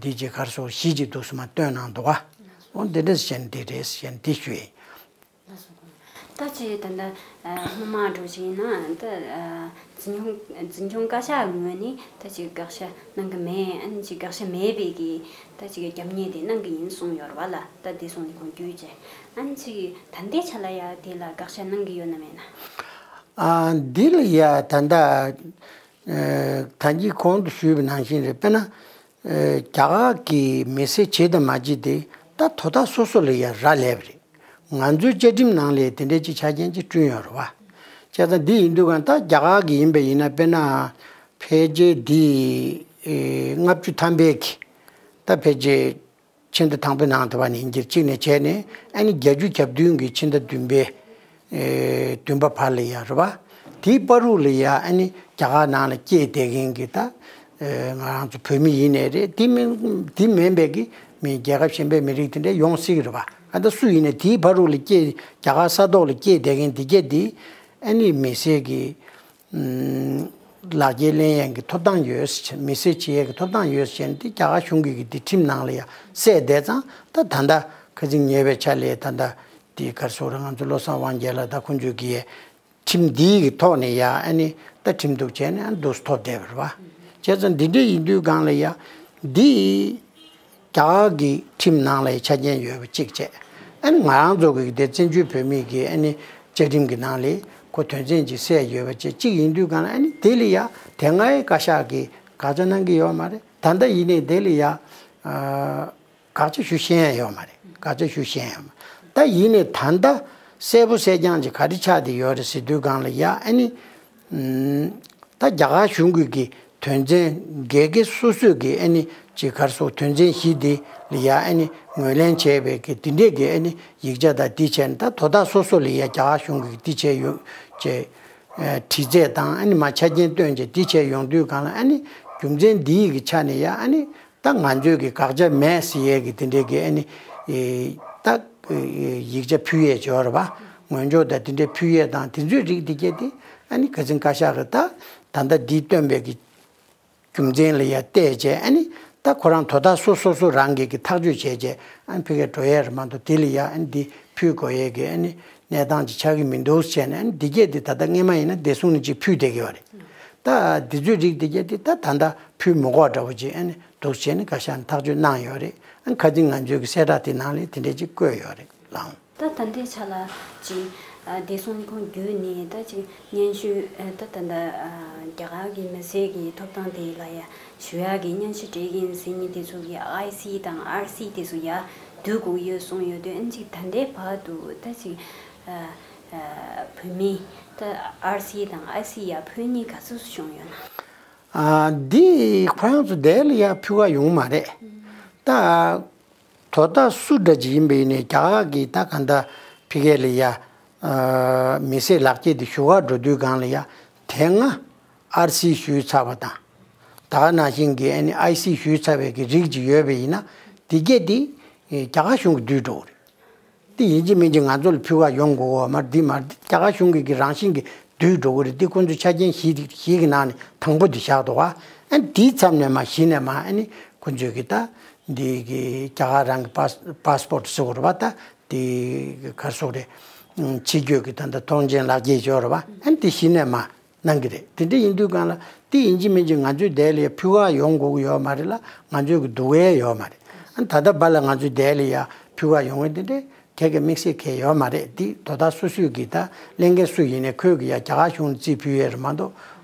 འདི་གཅིག་གར་སོགས་གཞི་གཅིག་འདུག་སེ་མ་བཏོན་གནང་འདུག་ག་ཨོ་དེ་འདྲས་བྱས་ནས་འདི་རེད་ཟེར་ནས་འདི་ཞུ་ཡིན། ད་ཅི་ད་ལྟ་སྔོན་མ་འགྲོ་བཞིན་ན་ད་འཛིན་སྐྱོང་འཛིན་སྐྱོང་བཀའ་ཤག་ངོས་ནས་ད་ཅི་དགག་བྱ་གནང་གི་མེད། ཨ་ནི་ཅི་དགག་བྱ་མེད་པའི་གི་ད་ཅི་རྒྱབ་གཉེར་དེ་གནང་གི་ཡིན་གསུངས་ཡོད་རེད་བ་ལ། ད་དེ་སོང་ནས་ཁོང་བརྒྱུད་བྱས་ཨ་ནི་ཅི་ད་ལྟའི་ཆ་ལ་ཡ་དེ་ལ་དགག་བྱ་གནང་གི་ཡོད་ན་མེད་ན། ཨ་འདི་ལ་ཡ་ད་ལྟ་ད་གིན་གོང་དུ་ཞུས་པ་ནང་བཞིན་རེད། དཔེར་ན། རྒྱ་གར་གྱི་མི་སེར་བྱེད་དང་མ་བྱེད་དེ་ད་དོ་བདག་སོ་སོ་ལ་ཡང་རག་ལས་པ་རེད། ང་ཚོའི་བཅའ་ཁྲིམས་ནང་ལ་དེ་འདྲའི་ཅིག་ཆ་རྐྱེན་ཅིག་བསྐྲུན་ཡོད་རེད་བ། བྱས་ཙང་འདི་ཡིན་དུས་གང་ད་རྒྱ་གར་གྱི་ཡིན་པ་ཡིན་ན་དཔེར་ན་ཕལ་ཆེར་འདི་ལྔ་བཅུ་ཐམ་པའི་གི་ད་ཕལ་ཆེར་ཕྱི་ཟླ་དང་པོའི་ནང་དུ་བ་ནས་ཡིན་གྱི་གཅིག་ནས་བྱས་ནས་ཨ་ནི་བརྒྱད་ཅུ་གྱ་བདུན་གྱི་ཕྱི་ཟླ་བདུན་པའི། ཨེ་བདུན་པ་བར་ལ་ཡ་རེད་བ། དེའི་བར་དུ་ལ་ཡ་ཨ་ནི་རྒྱ་གར་ནང་ལ་སྐྱེས་བསྡད་མཁན་གྱི་ད་ཨེ་ང་རང་ཚོ་བོད་མི་ཡིན་ནའི་རེད། དེ་མིན་དེ་མིན་པའི་གི་མི་རྒྱལ་ཁབ་གཞན་པའི་མི་རིགས་དེ་འདྲ་ཡོང་སྲིད་ཀྱི་རེད་བ། ཨ་ད་སུ་ཡིན་ནའི་དེའི་བར་དུ་ལ་སྐྱེས་རྒྱ་གར་ས་ཐོག་ལ་སྐྱེས་བསྡད་མཁན་དེ་གས་དེ་ཨ་ནི་མི་སེར་གྱི་ལག་འཁྱེར་ལེན་ཡས་ཀྱི་ཐོབ་ཐང་ཡོད། མི་སེར་བྱེད་ཡས་ཀྱི་ཐོབ་ཐང་ཡོད་ཟེར་ནས་དེ་རྒྱ་གར་གཞུང་གིས་ཀྱི་དེ་ཁྲིམས་ནང་ལ་ཡང་གསལ་བསྡད་ཙང་ད་ད་ལྟ་ཁ་སང་ཉེ་བའི་ཆར་ལ་ད་ལྟ་དེ་གར་སོགས་ར་ང་ཚོ་བློ་བཟང་དབང་རྒྱལ་ལགས་ད་ཁོང་ཚོས་ཀྱི་ཁྲིམས་འདིའི་གི་ཐོག་ནས་ཡང་ཨ་ནི་ད་ཁྲིམས་གཏུག་བྱས་ནས་ཨ་ནི་འདུག་སེ་ཐོབ་བསྡད་པ་རེད་བ། བྱས་ཙང་འདི་འདྲ་ཡིན་དུས་སྒང་ལ་ཡང་འདི། རྒྱ་གར་གྱི་ཁྲིམས་ནང་ལ་ཡང་ཆ་རྐྱེན་ཡོད་པ་གཅིག་བྱས། ཨ་ནི་ང་རང་ཚོ་གི་དེ་བཙན་བྱོལ་བོད་མིའི་གི་ཨ་ནི་བཅའ་ཁྲིམས་ཀྱི་ནང་ལ་ཁོ་དོན་ཚན་གཅིག་གསལ་ཡོད་པ་བཅས་གཅིག་ཡིན་དུས་གང་ལ་ཨ་ནི་དེ་ལ་ཡང་དེ་སྔའི་བཀའ་ཤག་གིས་དགག་བྱ་གནང་གི་ཡོད་མ་རེད། ད་ལྟ་ཡིན་ནའི་དེ་ལ་ཡང་ཨ་དགག་བྱ་ཞུ་ཤེས་ཡ་ཡོད་མ་རེད། དགག་བྱ་ཞུ་ཤེས་ཡ་ཡོད་མ་རེད། ད་ཡིན་ནའི་ད་ལྟ་གསལ་པོ་གསལ་རྐྱང་ཅིག་ག་རེ་ཆགས་བསྡད་ཡོད་རེད་ཟེར་དུས་གང་ལ་ཡང་ཨ་ནི། ད་རྒྱ་གར་གཞུང་གི་གི་དོན་ཚན་སྒེར་སྒེར་སོ་སོས་ཀྱི་ཨ་ནི་ཅིག་གར་སོགས་དོན་ཚན་བཞི་འདི་ལ་ཡ་ཨ་ནི་ངོས་ལེན་བྱས་པའི་གི་འདི་འདྲས་ཀྱི་ཨ་ནི་ཡིག་ཆ་དང་འདི་བྱས་ནས་ད་དོ་བདག་སོ་སོ་ལ་ཡ་རྒྱ་གར་གཞུང་གི་འདི་བྱས་ཡོད་ཅེས་དྲི་རྩད་དང་ཨ་ནི་མ་ཆ་རྐྱེན་བཏོན་བྱས་འདི་བྱས་ཡོང་དུས་གང་ལ་ཨ་ནི་རྒྱུ་མཚན་འདི་ཡི་གི་ཆ་ནས་ཡ་ཨ་ནི། ད་ང་ཚོས་ཀྱི་དགག་བྱ་མེད་ཟེར་ཡས་ཀྱི་དེ་འདྲའི་གི་ཨ་ནི་ད་ཡིག་ཆ་ཕུལ་ཡས་ཅིག་ཡོད་རེད་པ། ངོས་འཇོག་དང་དེ་འདྲའི་ཕུལ་ཡས་དང་དེ་ཚོའི་རིགས་དེ་གྱད་དེ་ཨ་ནི་ཁ་སང་བཀའ་ཤག་གི་ད་ད་ལྟ་འདི་བཏོན་པའི་གི་རྒྱུ་མཚན་ལ་ཡ་བལྟས་བྱས་ཨ་ནི་ད་ཁོ་རང་དོ་བདག་སོ་སོ་སོ་རང་གིས་གི་ཐག་གཅོད་བྱས་བྱས་ཨ་ནི་ཕ་གིར་འགྲོ་ཡས་རེད་མ་གཏོགས་དེ་ལ་ཡ་ཨ་ནི་འདི་ཕུལ་དགོས་ཡས་ཀྱི་ཨ་ནི་གནས་སྟངས་ཅིག་ཆགས་ཀྱི་མི་འདུག་ཟེར་ནས་ཨ་ནི་འདི་གྱད་དེ་ད་ལྟ་སྔས་མ་ཡིན་ན་བདེ་སྲུང་ནས་ཅིག་ཕུལ་བསྡད་ཀྱི་ཡོད་རེད། ད་འདི་ཚོའི་རིགས་འདི་གྱད་དེ་ད་ད་ལྟ་ཕུལ་མི་དགོས་འདྲ་བོ་ཅིག་ཨ་ནི་འདུག་བྱས་ནས་བཀའ་ཤག་ནས་ཐག་གཅོད་གནང་ཡོད་རེད། ཨ་ནི་ཁ་སང་ང་ཚོའི་གི་གསལ་བསྒྲགས་དེ་ནང་ལ་དེ་འདྲས་ཅིག་བཀོད་ཡོད་རེད་ལགས། ད་ད་ལྟའི་ཆ་ལ་ཅིག་བདེ་སྲུང་ལས་ཁུངས་བརྒྱུད་ནས་ད་ཅིག་སྙན་ཞུ་ད་ད་ལྟ་རྒྱ་གར་གྱི་མི་སེར་གྱི་ཐོབ་ཐང་དེ་ལ་ཡ་ཞུ་ཡག་གི་སྙན་ཞུ་སྤྲད་ཀྱི་ཡིན་ཟེར་མཁན་དེ་ཚོ་གི་ཨའི་སི་དང་ཨར་སི་དེ་ཚོ་ཡ་བསྡུ་དགོས་ཡོད་གསུངས་ཡོད་དུས་ཨ་ནི་ཅིག་ད་ལྟའི་བར་དུ་ད་ཅིག་བོད་མི་ད་ཨར་སི་དང་ཨའི་སི་ཡ་ཕུལ་མཁན་ག་ཚོད་བྱུང་ཡོད་ན། ཨ་འདི་ཁོ་རང་ཚོ་དེ་ལ་ཡ་ཕུལ་བ་ཡོང་མ་རེད། ད་དོ་བདག་སུ་འདྲ་ཅིག་ཡིན་པ་ཡིན་ནའི་རྒྱ་གར་གྱི་ད་ག་འདྲ་ཕི་གེ་ལ་ཡ་ཨ་མི་སེར་ལག་འཁྱེར་དེ་ཞུ་གར་འགྲོ་དུས་སྒང་ལ་ཡ་དེ་སྔ་ཨར་སི་ཞུས་ཚར་བ་དང་། ད་ག་ནང་བཞིན་གྱི་ཨ་ནི་ཨའི་སི་ཞུས་ཚར་བའི་གི་རིགས་ཅིག་ཡོད་པ་ཡིན་ན་དེ་གྱད་དེ་རྒྱ་གར་གཞུང་གིས་བསྡུས་འགྲོ་གི་རེད། འདི་ཡིན་གཅིག་མིན་གཅིག་ང་ཚོ་ལ་ཕུལ་བ་ཡོང་དགོས་གོ་མ་རེད། འདི་མ་རེད། རྒྱ་གར་གཞུང་གིས་ཀྱི་རང་བཞིན་གྱིས་བསྡུས་འགྲོ་གི་རེད། འདི་ཁོང་ཚོ་ཆ་རྐྱེན་བཞི་བཞི་གི་ནང་ནས་དང་པོ་འདི་བཞག་འདུག་ག་ཨ་ནི་འདིའི་མཚམས་ནས་མ་གཞི་ནས་མ་ཨ་ནི་ཁོང་ཚོས་ཀྱི་ད་འདི་གི་རྒྱ་གར་རང་གི་པཱས་པཱས་པོར་ཊི་ཟེར་དགོས་རེད་པ། ད་འདི་ག་རེ་ཟེར་དགོས་རེད། ཕྱི་སྐྱོད་ཀྱི་ད་ལྟ་ཐོངས་མཆན་ལག་འཁྱེར་ཅིག་ཡོད་རེད་པ། ཨ་ནི་འདི་གཞི་ནས་མ། གནང་གི་རེད། དེ་འདྲ་ཡིན་དུས་གང་ལ་དེ་ཡིན་གཅིག་མིན་གཅིག་ང་ཚོའི་དེ་ལ་ཡ་ཕུལ་བ་ཡོང་དགོས་ཀྱི་ཡོད་མ་རེད་ལ་ང་ཚོའི་གི་འདུག་གས་ཡོད་མ་རེད། ཨ་ད་ལྟ་བར་ལ་ང་ཚོའི་དེ་ལ་ཡ་ཕུལ་བ་ཡོང་གི་དེ་འདྲའི་གལ་གལ་དམིགས་བསལ་གལ་ཡོད་མ་རེད། དེ་དོ་བདག་སོ་སོའི་གི་ད་ལས་འགན་སུ་ཡིན་ནའི་ཁོས་གི་ཡ་རྒྱ་གར་གཞུང་ལ་རྩིས་ཕུལ་ཡས་རེད་མ་གཏོགས་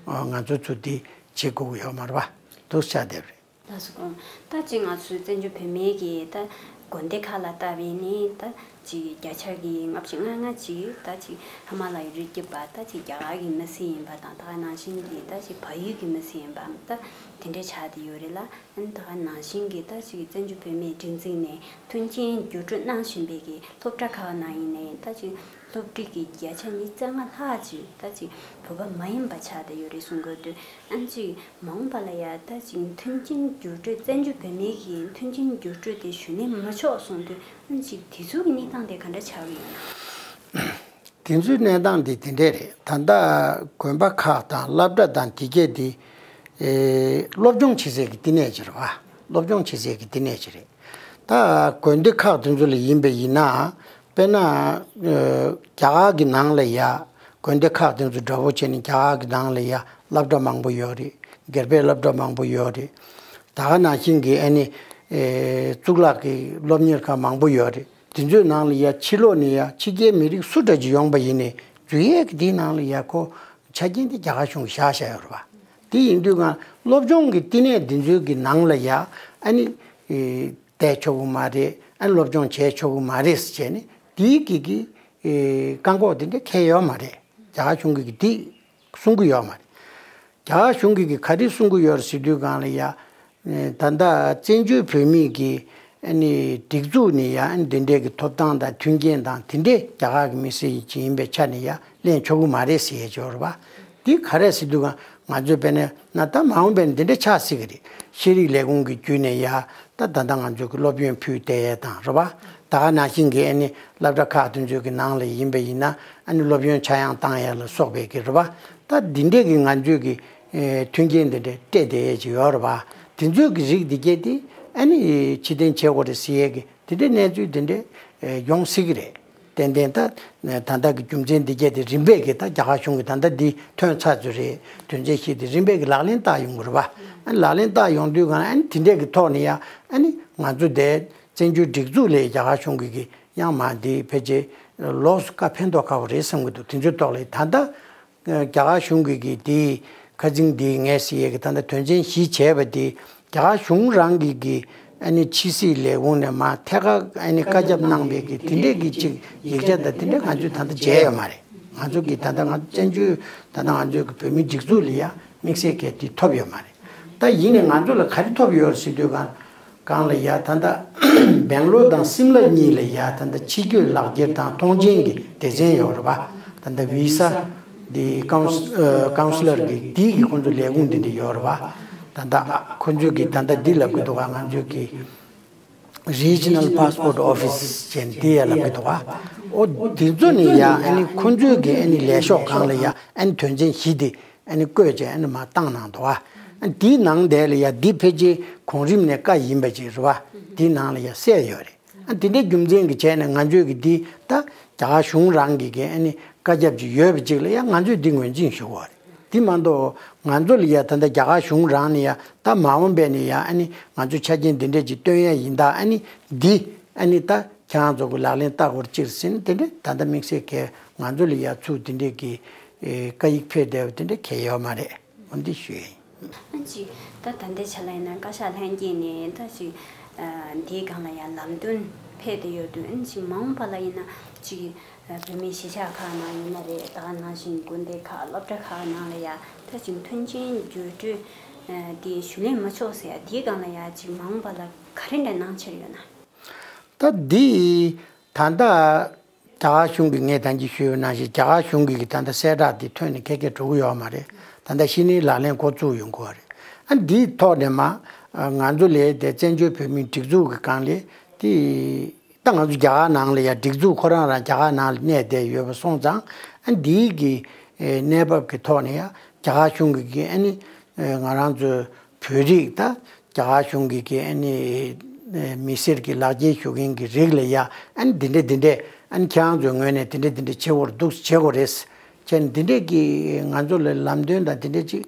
ང་ཚོ་ཚོ་དེ་བྱེད་དགོས་ཀྱི་ཡོད་མ་རེད་པ། འདུག་ཆགས་བསྡད་པ་རེད། ལགས་སོ། ད་ཅིག་ང་ཚོའི་བཙན་བྱོལ་བོད་མིའི་གི་ད་དགོན་སྡེ་ཁག་ལ་ལྟ་བས་ནི་ད་ཅིག་བརྒྱ་ཆ་གི་ལྔ་བཅུ་ང་ལྔ་ཅིག་ད་ཅིག་ཧི་མ་ལ་ཡའི་རི་རྒྱུད་པ་ད་ཅིག་རྒྱ་གར་གི་མི་སེར་ཡིན་པ་དང་ད་ག་ནང་བཞིན་གི་ད་ཅིག་བལ་ཡུལ་གི་མི་སེར་ཡིན་པ་ད་དེ་འདྲས་ཆགས་བསྡད་ཡོད་རེད་ལ། ཨ་ནི་ད་ག་ནང་བཞིན་གི་ད་ཅིག་བཙན་བྱོལ་བོད་མིའི་སྒྲིག་འཛུགས་ནས་མཐུན་རྐྱེན་བརྒྱུད་སྤྲོད་གནང་བཞིན་པའི་གི་སློབ་གྲྭ་ཁག་ནང་ཡིན་ནའི་ད་ཅིག་ སློབ་ཁྲིད་ཀྱི་བརྒྱ་ཆ་ཉི་ཤུ་རྩ་ལྔ་ལྷག་ཅིག་ད་ཅིག་བོད་པ་མ་ཡིན་པ་ཆགས་བསྡད་ཡོད་རེད་གསུང་གི་འདུག་ཨ་ནི་ཅིག་མ་འོངས་པ་ལ་ཡ་ད་ཅིག་མཐུན་རྐྱེན་བསྒྱུར་སྤྲོད། བཙན་བྱོལ་བོད་མིའི་གི་མཐུན་རྐྱེན་བསྒྱུར་སྤྲོད་དེ་ཞུ་ནས་མི་ཆོག་གསུངས་དུས། ཨ་ནི་ཅིག་དེ་ཚོའི་གི་གནས་སྟངས་དེ་ག་འདྲ་ཆགས་ཀྱི་ཡོད་ན། དེ་ཚོའི་གནས་སྟངས་དེ་དེ་འདྲས་རེད། ད་ལྟ་དགོན་པ་ཁག་དང་སློབ་གྲྭ་དང་དེ་གས་དེ་ཨེ་སློབ་སྦྱོང་བྱེད་སའི་གི་བསྟི་གནས་ཅིག་རེད་བ། སློབ་སྦྱོང་བྱེད་སའི་གི་བསྟི་གནས་ཅིག་རེད། ད་དགོན་སྡེ་ཁག་དེ་ཚོ་ལ་ཡིན་པ་ཡིན་ན། དཔེར་ན་ཨ་རྒྱ་གར་གྱི་ནང་ལ་ཡ་དགོན་སྡེ་ཁག་དེ་ཚོ་འདྲ་པོ་བྱས་ནས་རྒྱ་གར་གྱི་ནང་ལ་ཡ་སློབ་གྲྭ་མང་པོ་ཡོད་རེད། སྒེར་པའི་སློབ་གྲྭ་མང་པོ་ཡོད་རེད། ད་ག་ནང་བཞིན་གྱི་ཨ་ནི་ཨེ་གཙུག་ལག་གི་སློབ་གཉེར་ཁང་མང་པོ་ཡོད་རེད། དེ་ཚོའི་ནང་ལ་ཡ་ཕྱི་ལོགས་ནས་ཡ་ཕྱི་རྒྱལ་མི་རིགས་སུ་འདྲ་ཅིག་ཡོང་པ་ཡིན་ནའི་འཛུལ་ཡས་ཀྱི་དེའི་ནང་ལ་ཡ་ཁོ་ཆ་རྐྱེན་དེ་རྒྱ་གར་གཞུང་གིས་བཞག་བཞག་ཡོད་རེད་བ། དེ་ཡིན་དུས་གང་སློབ་སྦྱོང་གི་བསྟི་གནས་འདི་ཚོའི་གི་ནང་ལ་ཡ་ཨ་ནི་ཨེ་བསྡད་ཆོག་གི་མ་རེད། ཨ་ནི་སློབ་སྦྱོང་བྱས་ཆོག་གི་མ་རེད་ཟེར་བྱས་ནས་དེའི་གི་གི་ཨེ་བཀག་འགོག་དེ་འདྲ་འཁེལ་ཡོད་མ་རེད། རྒྱ་གར་གཞུང་གིས་གི་དེ་གསུང་གི་ཡོད་མ་རེད། རྒྱ་གར་གཞུང་གིས་གི་ག་རེ་གསུང་གི་ཡོད་རེད་ཟེར་དུས་གང་ལ་ཡ། ད་ལྟ་བཙན་བྱོལ་བོད་མིའི་གི་ཨ་ནི་སྒྲིག་འཛུགས་ནས་ཡ་ཨ་ནི་དེ་འདྲའི་གི་ཐོབ་ཐང་དང་མཐུན་རྐྱེན་དང་དེ་འདྲའི་རྒྱ་གར་གི་མི་སེར་ཡིན་པའི་ཆ་ནས་ཡ་ལེན་ཆོག་གི་མ་རེད་ཟེར་ཡས་ཅིག་ཡོད་རེད་བ། དེ་ག་རེ་ཟེར་དུས་གང་ང་ཚོས་དཔེར་ན་ད་མ་འོངས་པ་ན་དེ་འདྲ་ཆགས་སྲིད་གི་རེད། ཤེས་རིག་ལས་ཁུངས་ཀྱི་བརྒྱུད་ནས་ཡ་ད་ད་ལྟ་ང་ཚོས་གི་སློབ་ཡོན་ཕུལ་བསྡད་ཡས་དང་རེད་བ། ད་ག་ནང་བཞིན་གི་ཨ་ནི་སློབ་གྲྭ་ཁག་དེ་ཚོའི་གི་ནང་ལ་ཡིན་པ་ཡིན་ན་ཨ་ནི་སློབ་ཡོན་ཆག་ཡང་བཏང་ཡས་ལ་སོགས་པའི་གི་རེད་བ། ད་འདི་འདྲས་ཀྱི་ང་ཚོས་ཀྱི་ཨེ་མཐུན་རྐྱེན་འདི་འདྲས་སྤྲད་བསྡད་ཡས་ཅིག་ཡོད་རེད་བ། དེ་ཚོའི་གི་རིགས་འདི་གས་དེ་ཨ་ནི་ཕྱིར་འཐེན་བྱེད་དགོས་རེད་ཟེར་ཡས་ཀྱི་དེ་འདྲའི་གནས་ཚུལ་དེ་འདྲས་ཨེ་ཡོང་སྲིད་ཀྱི་རེད། ཏན་ཏན་ད་ད་ལྟ་གི་རྒྱུ་མཚན་འདི་གས་དེ་རིམ་པས་ཀྱི་ད་རྒྱ་གར་གཞུང་གི་ད་ལྟ་འདི་ཐོན་ཚར་ཚོད་རེད། དོན་ཚན་བཞི་དེ་རིམ་པས་ཀྱི་ལག་ལེན་བསྟར་ཡོང་གི་རེད་བ། ཨ་ནི་ལག་ལེན་བསྟར་ཡོང་དུས་གང་ཨ་ནི་དེ་འདྲས་ཀྱི་ཐོག་ནས་ཡ་ཨ་ནི་ང་ཚོ་དེ་བཙན་བྱོལ་སྒྲིག་འཛུགས་ལས་རྒྱ་གར་གཞུང་གི་གི་ཡང་མ་འདི་ཕལ་ཆེར་ལོགས་སུ་བཀའ་ཕན་ཐོགས་ཁག་པོ་རེད་བསམ་གྱི་འདུག་དེ་ཚོའི་ཐོག་ལ་ད་ལྟ་རྒྱ་གར་གཞུང་གི་གི་དེའི་ཁ་རྩང་འདི་ངས་ཟེར་ཡས་ཀྱི་ད་ལྟ་དོན་ཚན་བཞི་བྱས་པ་དེ་རྒྱ་གར་གཞུང་རང་གི་གི་ཨ་ནི་ཕྱི་སྲིད་ལས་ཁུངས་ནས་མ་ཐད་ཀར་ཨ་ནི་བཀའ་ཁྱབ་གནང་པའི་གི་དེ་འདྲས་ཀྱི་ཅིག་ཡིག་ཆ་དང་དེ་འདྲས་ང་ཚོས་ད་ལྟ་མཇལ་ཡོད་མ་རེད། ང་ཚོ་གི་ད་ལྟ་ང་ཚོ་བཙན་བྱོལ་ད་ལྟ་ང་ཚོའི་གི་བོད་མིའི་སྒྲིག་འཛུགས་ལ་ཡ་དམིགས་བསལ་གྱི་དེ་ཐོབ་ཡོད་མ་རེད། ད་ཡིན་ནའི་ང་ཚོ་ལ་ག་རེ་ཐོབ་ཡོད་ཟེར་དུས་གང་གང་ལ་ཡ་ད་ལྟ་སྦེང་ལོར་དང་སིམ་ལ་གཉིས་ལ་ཡ་ད་ལྟ་ཕྱི་སྐྱོད་ལག་འཁྱེར་དང་ཐོངས་མཆན་གྱི་སྡེ་ཚན་ཡོད་རེད་བ། ད་ལྟ་བི་ས་འདི་ཀའུན་སི་ཨ་ཀའུན་སི་ལར་གྱི་འདི་གི་ཁོང་ཚོ་ལས་ཁུངས་འདི་འདྲ་ཡོད་རེད་བ། ད་ལྟ་ཁོང་ཚོས་གི་ད་ལྟ་འདི་ལབ་གི་འདུག་ག་ང་ཚོས་གི་Regional Passport Office་ཅན་འདི་ཡ་ལབ་གི་འདུག་ག་ཨོ་འདི་ཚོ་ནི་ཡ་ཨ་ནི་ཁོང་ཚོས་གི་ཨ་ནི་ལས་ཤོག་སྒང་ལ་ཡ་ཨ་ནི་དོན་ཚན་བཞི་འདི་ཨ་ནི་བཀོད་བྱས་ཨ་ནི་མར་བཏང་གནང་འདུག་ག་ཨ་འདིའི་ནང་དེ་ལ་ཡ་འདི་ཕལ་ཆེར་གོང་རིམ་ནས་བཀའ་ཡིན་པ་ཅིག་རེད་བ། འདིའི་ནང་ལ་ཡ་གསལ་ཡོད་རེད། ཨ་འདི་འདྲའི་རྒྱུ་མཚན་གྱི་བྱས་ནས་ང་ཚོས་ཀྱི་འདི་ད་རྒྱ་གར་གཞུང་རང་གི་གི་ཨ་ནི་བཀའ་ཁྱབ་ཅིག་ཡོད་པ་ཅིག་ལ་ཡ་ང་ཚོས་འདི་ངོས་འཛིན་ཞུ་དགོས་རེད། འདི་མ་གཏོགས་ང་ཚོ་ལ་ཡ་ད་ལྟ་རྒྱ་གར་གཞུང་རང་ནས་ཡ་ད་མ་འོངས་པ་ནས་ཡ་ཨ་ནི་ང་ཚོ་ཆ་རྐྱེན་འདི་འདྲས་ཅིག་སྟོན་ཡ་ཡིན་ད་ཨ་ནི་འདི་ཨ་ནི་ད་ཁྱེད་རང་ཚོ་གི་ལག་ལེན་བསྟར་དགོས་རེད་ཅིག་ཟེར་ནས་དེ་འདྲས་ད་ལྟ་དམིགས་བསལ་གྱི་ང་ཚོ་ལ་ཡ་ཚུར་དེ་འདྲས་ཀྱི་ཨེ་བཀའ་ཡིག་ཕེབས་བསྡད་པ་དེ་འདྲས་གང་ཡང་ཡོད་མ་རེད། འོ་འདི་ཞུ་ཡ་ཡིན། ཨ་ཅིག་ད་ད་ལྟའི་ཆ་ལ་ཡིན་ན་བཀའ་ཤག་ལྷན་རྒྱས་ནས་ད་ཅིག་ཨ་འདིའི་སྒང་ལ་ཡང་ལམ་སྟོན་ཕེབས་བསྡད་ཡོད་དུས། ཨ་ཅིག་མ་འོངས་པ་ལ་ཡིན་ན་ཅིག་ཨ་བོད་མིའི་གཞིས་ཆགས་ཁག་ནང་ཡིན་ན་རེད། ད་ག་ནང་བཞིན་དགོན་སྡེ་ཁག་སློབ་གྲྭ་ཁག་ནང་ལ་ཡ་ད་ཅིག་མཐུན་རྐྱེན་བསྒྱུར་སྤྲོད་ཨ་དེ་ཞུ་ལེན་མི་ཆོག་ཟེར་ཡ་དེའི་སྒང་ལ་ཡ་ཅིག་མ་འོངས་པ་ལ་ག་རེ་འདྲ་གནང་འཆར་ཡོད་ན། ད་འདི་ད་ལྟ་རྒྱ་གར་གཞུང་གིས་ངས་ད་གིན་ཞུས་པ་ནང་བཞིན་རྒྱ་གར་གཞུང་གིས་ད་ལྟ་གསལ་བསྒྲགས་འདི་ཐོན་ནས་ཁ་ཁ་འགྲོ་གི་ཡོད་མ་རེད། ད་ལྟ་ཕྱི་ནས་ལག་ལེན་འགོ་བཙུགས་ཡོང་གི་ཡོད་རེད། ཨ་འདིའི་ཐོག་ནས་མ་ང་ཚོ་ལས་དེ་བཙན་བྱོལ་བོད་མིའི་སྒྲིག་འཛུགས་ཀྱི་སྒང་ལས་དེ་ད་ང་ཚོ་རྒྱ་གར་ནང་ལ་ཡ་སྒྲིག་འཛུགས་ཁོ་རང་རང་རྒྱ་གར་ནང་ལ་གནས་བསྡད་ཡོད་པ་སོང་ཙང་། ཨ་འདིའི་གི་གནས་བབ་ཀྱི་ཐོག་ནས་ཡ་རྒྱ་གར་གཞུང་གིས་ཨ་ནི་ང་རང་ཚོའི་བོད་རིགས་ད་རྒྱ་གར་གཞུང་གི་གི་ཨ་ནི་མི་སེར་གྱི་ལག་འཁྱེར་ཞུ་མཁན་གྱི་རིགས་ལ་ཡ་ཨ་ནི་འདི་འདྲས་འདི་འདྲས་ཨ་ནི་ཁྱེད་རང་ཚོའི་ངོས་ནས་འདི་འདྲས་འདི་འདྲས་བྱེད་དགོས་རེད་འདུག་བྱེད་དགོས་རེད་ཟེར་ནས་འདི་འདྲས་ཀྱི་ང་ཚོ་ལ་ལམ་སྟོན་དང་འདི་འདྲས་ཅིག་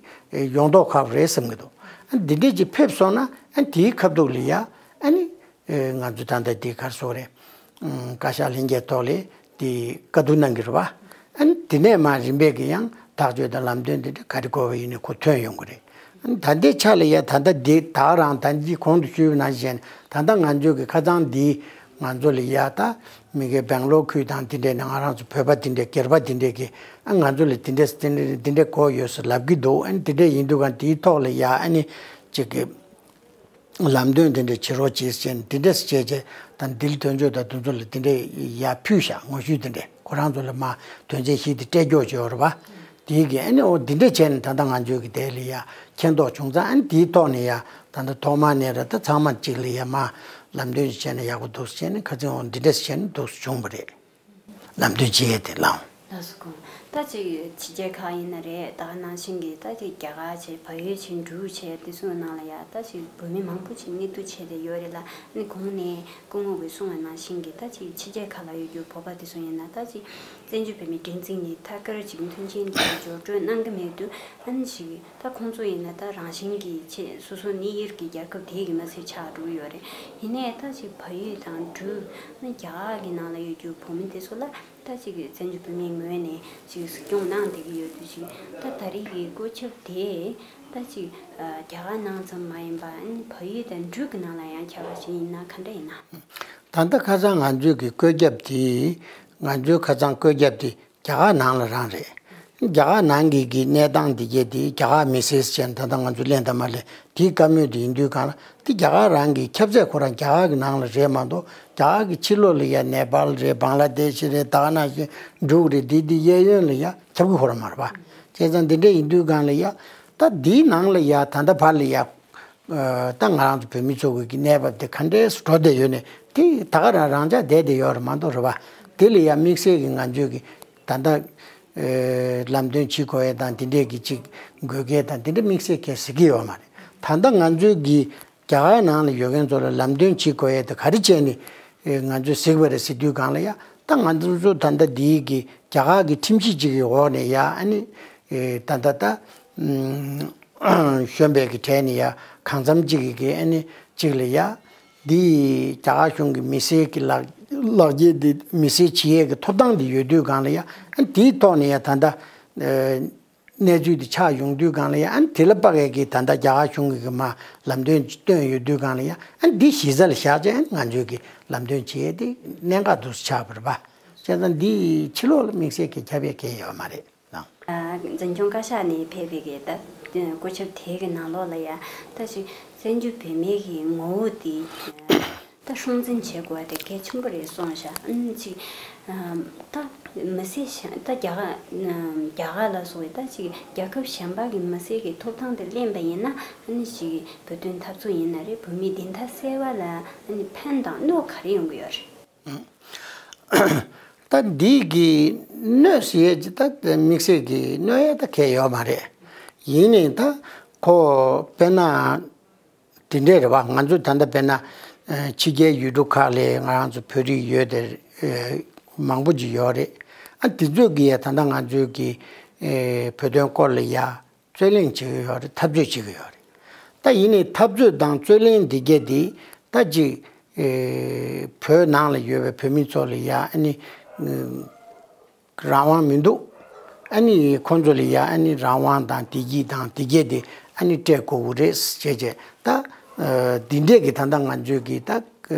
ཡོང་མདོག་ཁ་པོ་རེད་བསམ་གྱི་འདུག་ཨ་ནི་འདི་འདྲས་ཅིག་ཕེབས་སོང་ན་ཨ་ནི་དེའི་ཁ་ཐུག་ལ་ཡ་ཨ་ནི། ཨེ་ང་ཚོ་ད་ལྟ་འདི་ག་རེ་ཟེར་དགོས་རེད། ཨམ་བཀའ་ཤག་ལྷན་རྒྱས་ཐོག་ལ་འདི་བཀའ་བསྡུར་གནང་གི་རེད་བ། ཨ་ནི་དེ་ནས་མར་རིམ་པས་ཀྱི་ཡང་ཐག་གཅོད་དང་ལམ་སྟོན་འདི་འདྲ་ག་རེ་དགོས་པ་ཡིན་ནའི་ཁོ་ཐོན་ཡོང་གི་རེད། ཨ་ནི་ད་ལྟའི་ཆ་ལ་ཡ་ད་ལྟ་འདི་ད་རང་ད་འདི་གོང་དུ་ཞུས་པ་ནང་བཞིན་ད་ལྟ་ང་ཚོའི་གི་ཁ་སང་འདི་ང་ཚོ་ལ་ཡ་ད་མི་གི་སྦེང་ལོར་ཁུལ་དང་དེ་འདྲས་ནས་ང་རང་ཚོ་བོད་པ་དེ་འདྲས་སྒེར་པ་དེ་འདྲས་ཀྱི་ཨ་ང་ཚོ་ལ་དེ་འདྲས་དེ་འདྲས་དེ་འདྲས་དགོས་ཡོད་ཟེར་ལབ་ཀྱི་འདུག་ཨ་ནི་དེ་འདྲས་ཡིན་དུས་གང་དེའི་ཐོག་ལ་ཡ་ཨ་ནི་ཅིག་གི་ལམ་སྟོན་དེ་འདྲ་བྱེད་རོགས་བྱེད་ཟེར་ནས་དེ་འདྲས་བྱས་བྱས་དང་། དིལ་དོན་གཅོད་དང་དེ་ཚོ་ལ་དེ་འདྲས་ཡར་ཕུལ་བཞག་ངོ་བཤུས་དེ་འདྲས། ཁོ་རང་ཚོ་ལ་མར་དོན་ཚན་བཞི་དེ་སྤྲད་རྒྱུ་བྱས་ཡོད་རེད་པ། དེའི་གི་ཨ་ནི་འོ་འདི་འདྲས་བྱས་ནས་ད་ལྟ་ང་ཚོའི་གི་དེ་ལ་ཡ་མཁྱེན་རྟོགས་བྱུང་ཙང་། ཨ་ནི་དེའི་ཐོག་ནས་ཡ་ད་ལྟ་ཐོག་མ་ནས་ར་ད་ཚང་མ་གཅིག་ལ་ཡ་མར་ལམ་སྟོན་ཞིག་བྱས་ན་ཡག་པོ་འདུག་ཟེར་ནས། ཁ་སང་འོ་འདི་འདྲས་བྱས་ནས་འདུག་སེ་བྱུང་བ་རེད། ལམ་སྟོན་བྱེད་ཡས་དེ་ལའང་། ལགས་སོ། ཁོང་ད་ཅིག་ཕྱི་རྒྱལ་ཁག་ཡིན་ན་རེད། ད་ག་ནང་བཞིན་གྱི་ད་ཅིག་རྒྱ་གར་བྱས། བལ་ཡུལ་བྱས། འབྲུག་བྱས། དེ་ཚོའི་ནང་ལ་ཡ་ད་ཅིག་བོད་མི་མང་པོ་ཅིག་གནས་སྡོད་བྱས་ཏེ་ཡོད་རེད་ལ། ཨ་ནི་གོང་ནས་སྐུ་ངོ་གིས་གསུངས་པ་ནང་བཞིན་གྱི་ད་ཅིག་ཕྱི་རྒྱལ་ཁག་ལ་ཡོད་རྒྱུ་བོད་པ་དེ་ཚོ་ཡིན་ན་ད་ཅིག་བཙན་བྱོལ་བོད་མིའི་སྒྲིག་འཛུགས་ནས་ཐད་ཀར་ཅིག་མཐུན་རྐྱེན་དེ་འབྱོར་སྤྲོད་གནང་གི་མེད་དུས། ཨ་ནི་ཅིག་ད་ཁོང་ཚོ་ཡིན་ན་ད་རང་བཞིན་གྱིས་ཆེ་སོ་སོ་གནས་ཡུལ་གྱི་རྒྱལ་ཁབ་དེའི་གི་མི་སེར་ཆགས་འགྲོ་གི་ཡོད་རེད། ཡིན་ནའི་ད་ཅིག་བལ་ཡུལ་དང་འབྲུག་ཨ་ནི་རྒྱ་གར་གྱི་ནང་ལ་ཡོད་རྒྱུ་བོད་མི་དེ་ཚོ་ལ་ད་ཅིག་བཙན་བྱོལ་བོད་མིའི་ངོས་ནས་ཅིག་གཟིགས་སྐྱོང་གནང་བསྡད་ཀྱི་ཡོད་དུས། ཅིག་ད་ད་རེས་ཀྱི་བཀོད་ཁྱབ་དེ་ད་ཅིག་རྒྱ་གར་ནང་ཙམ་མ་ཡིན་པ། ཨ་ནི་བལ་ཡུལ་དང་འབྲུག་གི་ནང་ལ་ཡང་ཁྱབ་པ་ཞིག་ཡིན་ན་ག་འདྲ་ཡིན་ན། ད་ལྟ་ཁ་སང་ང་ཚོའི་གི་བཀོད་ཁྱབ་དེ། ང་ཚོའི་ཁ་སང་བཀོད་ཁྱབ་དེ་རྒྱ་གར་ནང་ལ་རང་རེད། རྒྱ་གར་ནང་གི་གི་གནས་སྟངས་འདི་གས་དེ་རྒྱ་གར་མི་སེར་ཟེར་ནས་ད་ལྟ་ང་ཚོ་ལེན་དང་མ་ལེན་དེའི་བཀའ་མོལ་དེ་ཡིན་དུས་སྒང་ལ། དེ་རྒྱ་གར་རང་གི་ཁྱབ་ཚད་ཁོ་རང་རྒྱ་གར་གི་ནང་ལ་རེད་མ་གཏོགས། རྒྱ་གར་གི་ཕྱི་ལོགས་ལ་ཡ་ནེ་པཱལ་རེད། བང་ལ་དེ་ཤི་རེད། ད་ག་ནང་བཞིན་འབྲུག་རེད། དེ་དེ་གཡས་གཡོན་ལ་ཡ་ཁྱབ་གི་ཁོ་རང་མ་རེད་པ། བྱས་ཙང་དེ་འདྲ་ཡིན་དུས་སྒང་ལ་ཡ། ད་དེའི་ནང་ལ་ཡ་ད་ལྟ་བར་ལ་ཡ། ད་ང་རང་ཚོ་བོད་མི་ཚོ་གི་གནས་བབ་དེ་ག་འདྲས་སུ་འགྲོ་བསྡད་ཡོད་ནས། དེ་ད་ག་རང་རང་འཇགས་བསྡད་བསྡད་ཡོད་རེད་མ་གཏོགས་རེད་པ། དེ་ལ་ཡང་དམིགས་བསལ་གྱི་ང་ཚོས་ཀྱི་ད་ལྟ་ཨེ་ལམ་སྟོན་བྱེད་དགོས་ཡས་དང་། དེ་འདྲས་ཀྱི་ཅིག་དགོས་གལ་དང་དེ་འདྲ་དམིགས་བསལ་གལ་སྲིད་ཀྱི་ཡོད་མ་རེད། ད་ལྟ་ང་ཚོའི་གི་རྒྱ་གར་ནང་ལ་ཡོད་མཁན་ཚོ་ལ་ལམ་སྟོན་བྱེད་དགོས་ཡས་དེ་ག་རེ་བྱས་ནས་ཨེ་ང་ཚོས་གཟིགས་པ་རེད་ཟེར་དུས་སྒང་ལ་ཡ། ད་ང་ཚོ་ཚོ་ད་ལྟ་འདིའི་གི་རྒྱ་གར་གི་ཁྲིམས་གཞི་གཅིག་གི་འོག་ནས་ཡ། ཨ་ནི་ཨེ་ད་ལྟ་ད་ཨམ། གཞོན་པའི་གི་གྲས་ནས་ཡ་གང་འཚམ་གཅིག་གི་གི་ཨ་ནི་གཅིག་ལ་ཡ། འདི་རྒྱ་གར་གཞུང་གི་མི་སེར་གྱི་ལག་ལག་འཁྱེར་འདི་མི་སེར་བྱེད་ཡས་ཀྱི་ཐོབ་ཐང་འདི་ཡོད་དུས་སྒང་ལ་ཡ། ཨ་ནི་དེའི་ཐོག་ནས་ཡ་ད་ལྟ་ཨེ་གནས་ཚུལ་འདི་ཆགས་ཡོང་དུས་སྒང་ལ་ཡ། ཨ་ནི་དེ་ལ་དཔག་ཡས་ཀྱི་ད་ལྟ་རྒྱ་གར་གཞུང་གི་གི་མར་ལམ་སྟོན་བཏོན་ཡོད་དུས་སྒང་ལ་ཡ། ཨ་ནི་འདི་གཞི་རྩ་ལ་བཞག་བྱས་ཨ་ནི་ང་ཚོས་ཀྱི་ལམ་སྟོན་བྱེད་ཡས་འདི་གནད་འགག་འདུག་སེ་ཆགས་པ་རེད་པ། བྱས་ཙང་འདི་ཕྱི་ལོགས་ལ་དམིགས་བསལ་གྱི་ཁྱབ་ཡས་གང་ཡང་ཡོད་མ་རེད། ཨ། འཛིན་སྐྱོང་བཀའ་ཤག་ནས་ཕེབས་པའི་གི་ད་བཀོད་ཁྱབ་དེ་གི་ནང་ལོགས་ལ་ཡ། ད་ཅིག་བཙན་བྱོལ་བོད་མིའི་གི་ངོ་བོ་དེ་ད་སྲུང་འཛིན་བྱེད་དགོས་པ་དེ་གལ་ཆེན་པོ་རེད་གསུངས་ཤག་ཨ་ནི་ཅིག་ཨ་ད་མི་སེར་ཞིག་ད་རྒྱ་གར་རྒྱ་གར་ལ་སོགས་པའི་ད་ཅིག་རྒྱལ་ཁབ་གཞན་པ་གི་མི་སེར་གི་ཐོབ་ཐང་དེ་ལེན་པ་ཡིན་ན། ཨ་ནི་ཅིག་བོད་དོན་འཐབ་རྩོད་ཡིན་ན་རེད། བོད་མིའི་བདེན་མཐའ་གསལ་བ་ལ་ཨ་ནི་ཕན་དང་གནོད་ག་རེ་ཡོང་གི་ཡོད་རེད། ད་འདི་གི་གནོད་ཟེར་ཡས་ཀྱི་ད་དམིགས་བསལ་གྱི་གནོད་ཡས་ད་གང་ཡང་ཡོད་མ་རེད། ཡིན་ནའི་ད་ཁོ་དཔེར་ན་དེ་འདྲས་རེད་པ། ང་ཚོ་ད་ལྟ་དཔེར་ན་ཕྱི་རྒྱལ་ཡུལ་གྲུ་ཁག་ལ་ང་རང་ཚོ་བོད་རིགས་ཡོད་དེ་མང་པོ་ཅིག་ཡོད་རེད། ཨ་དེ་ཚོས་ཀྱི་ཡ་ད་ལྟ་ང་ཚོའི་གི་བོད་དོན་སྐོར་ལ་ཡ། རྩོད་གླེང་བྱེད་ཀྱི་ཡོད་རེད། འཐབ་རྩོད་བྱེད་ཀྱི་ཡོད་རེད། ད་ཡིན་ནའི་འཐབ་རྩོད་དང་རྩོད་གླེང་འདི་གས་འདི་ད་ཅིག་ཨེ་བོད་ནང་ལ་ཡོད་པའི་བོད་མི་ཚོ་ལ་ཡ་ཨ་ནི་ཨེ་རང་དབང་མི་འདུག་ཨ་ནི་ཁོང་ཚོ་ལ་ཡ་ཨ་ནི་རང་དབང་དང་བདེ་སྐྱིད་དང་འདི་གས་འདི་ཨ་ནི་སྤྲད་དགོས་ཀྱི་རེད་ཟེར་བྱས་བྱས། ད་ཨེ་འདི་འདྲས་ཀྱི་ད་ལྟ་ང་ཚོའི་གི་ད་ཨེ་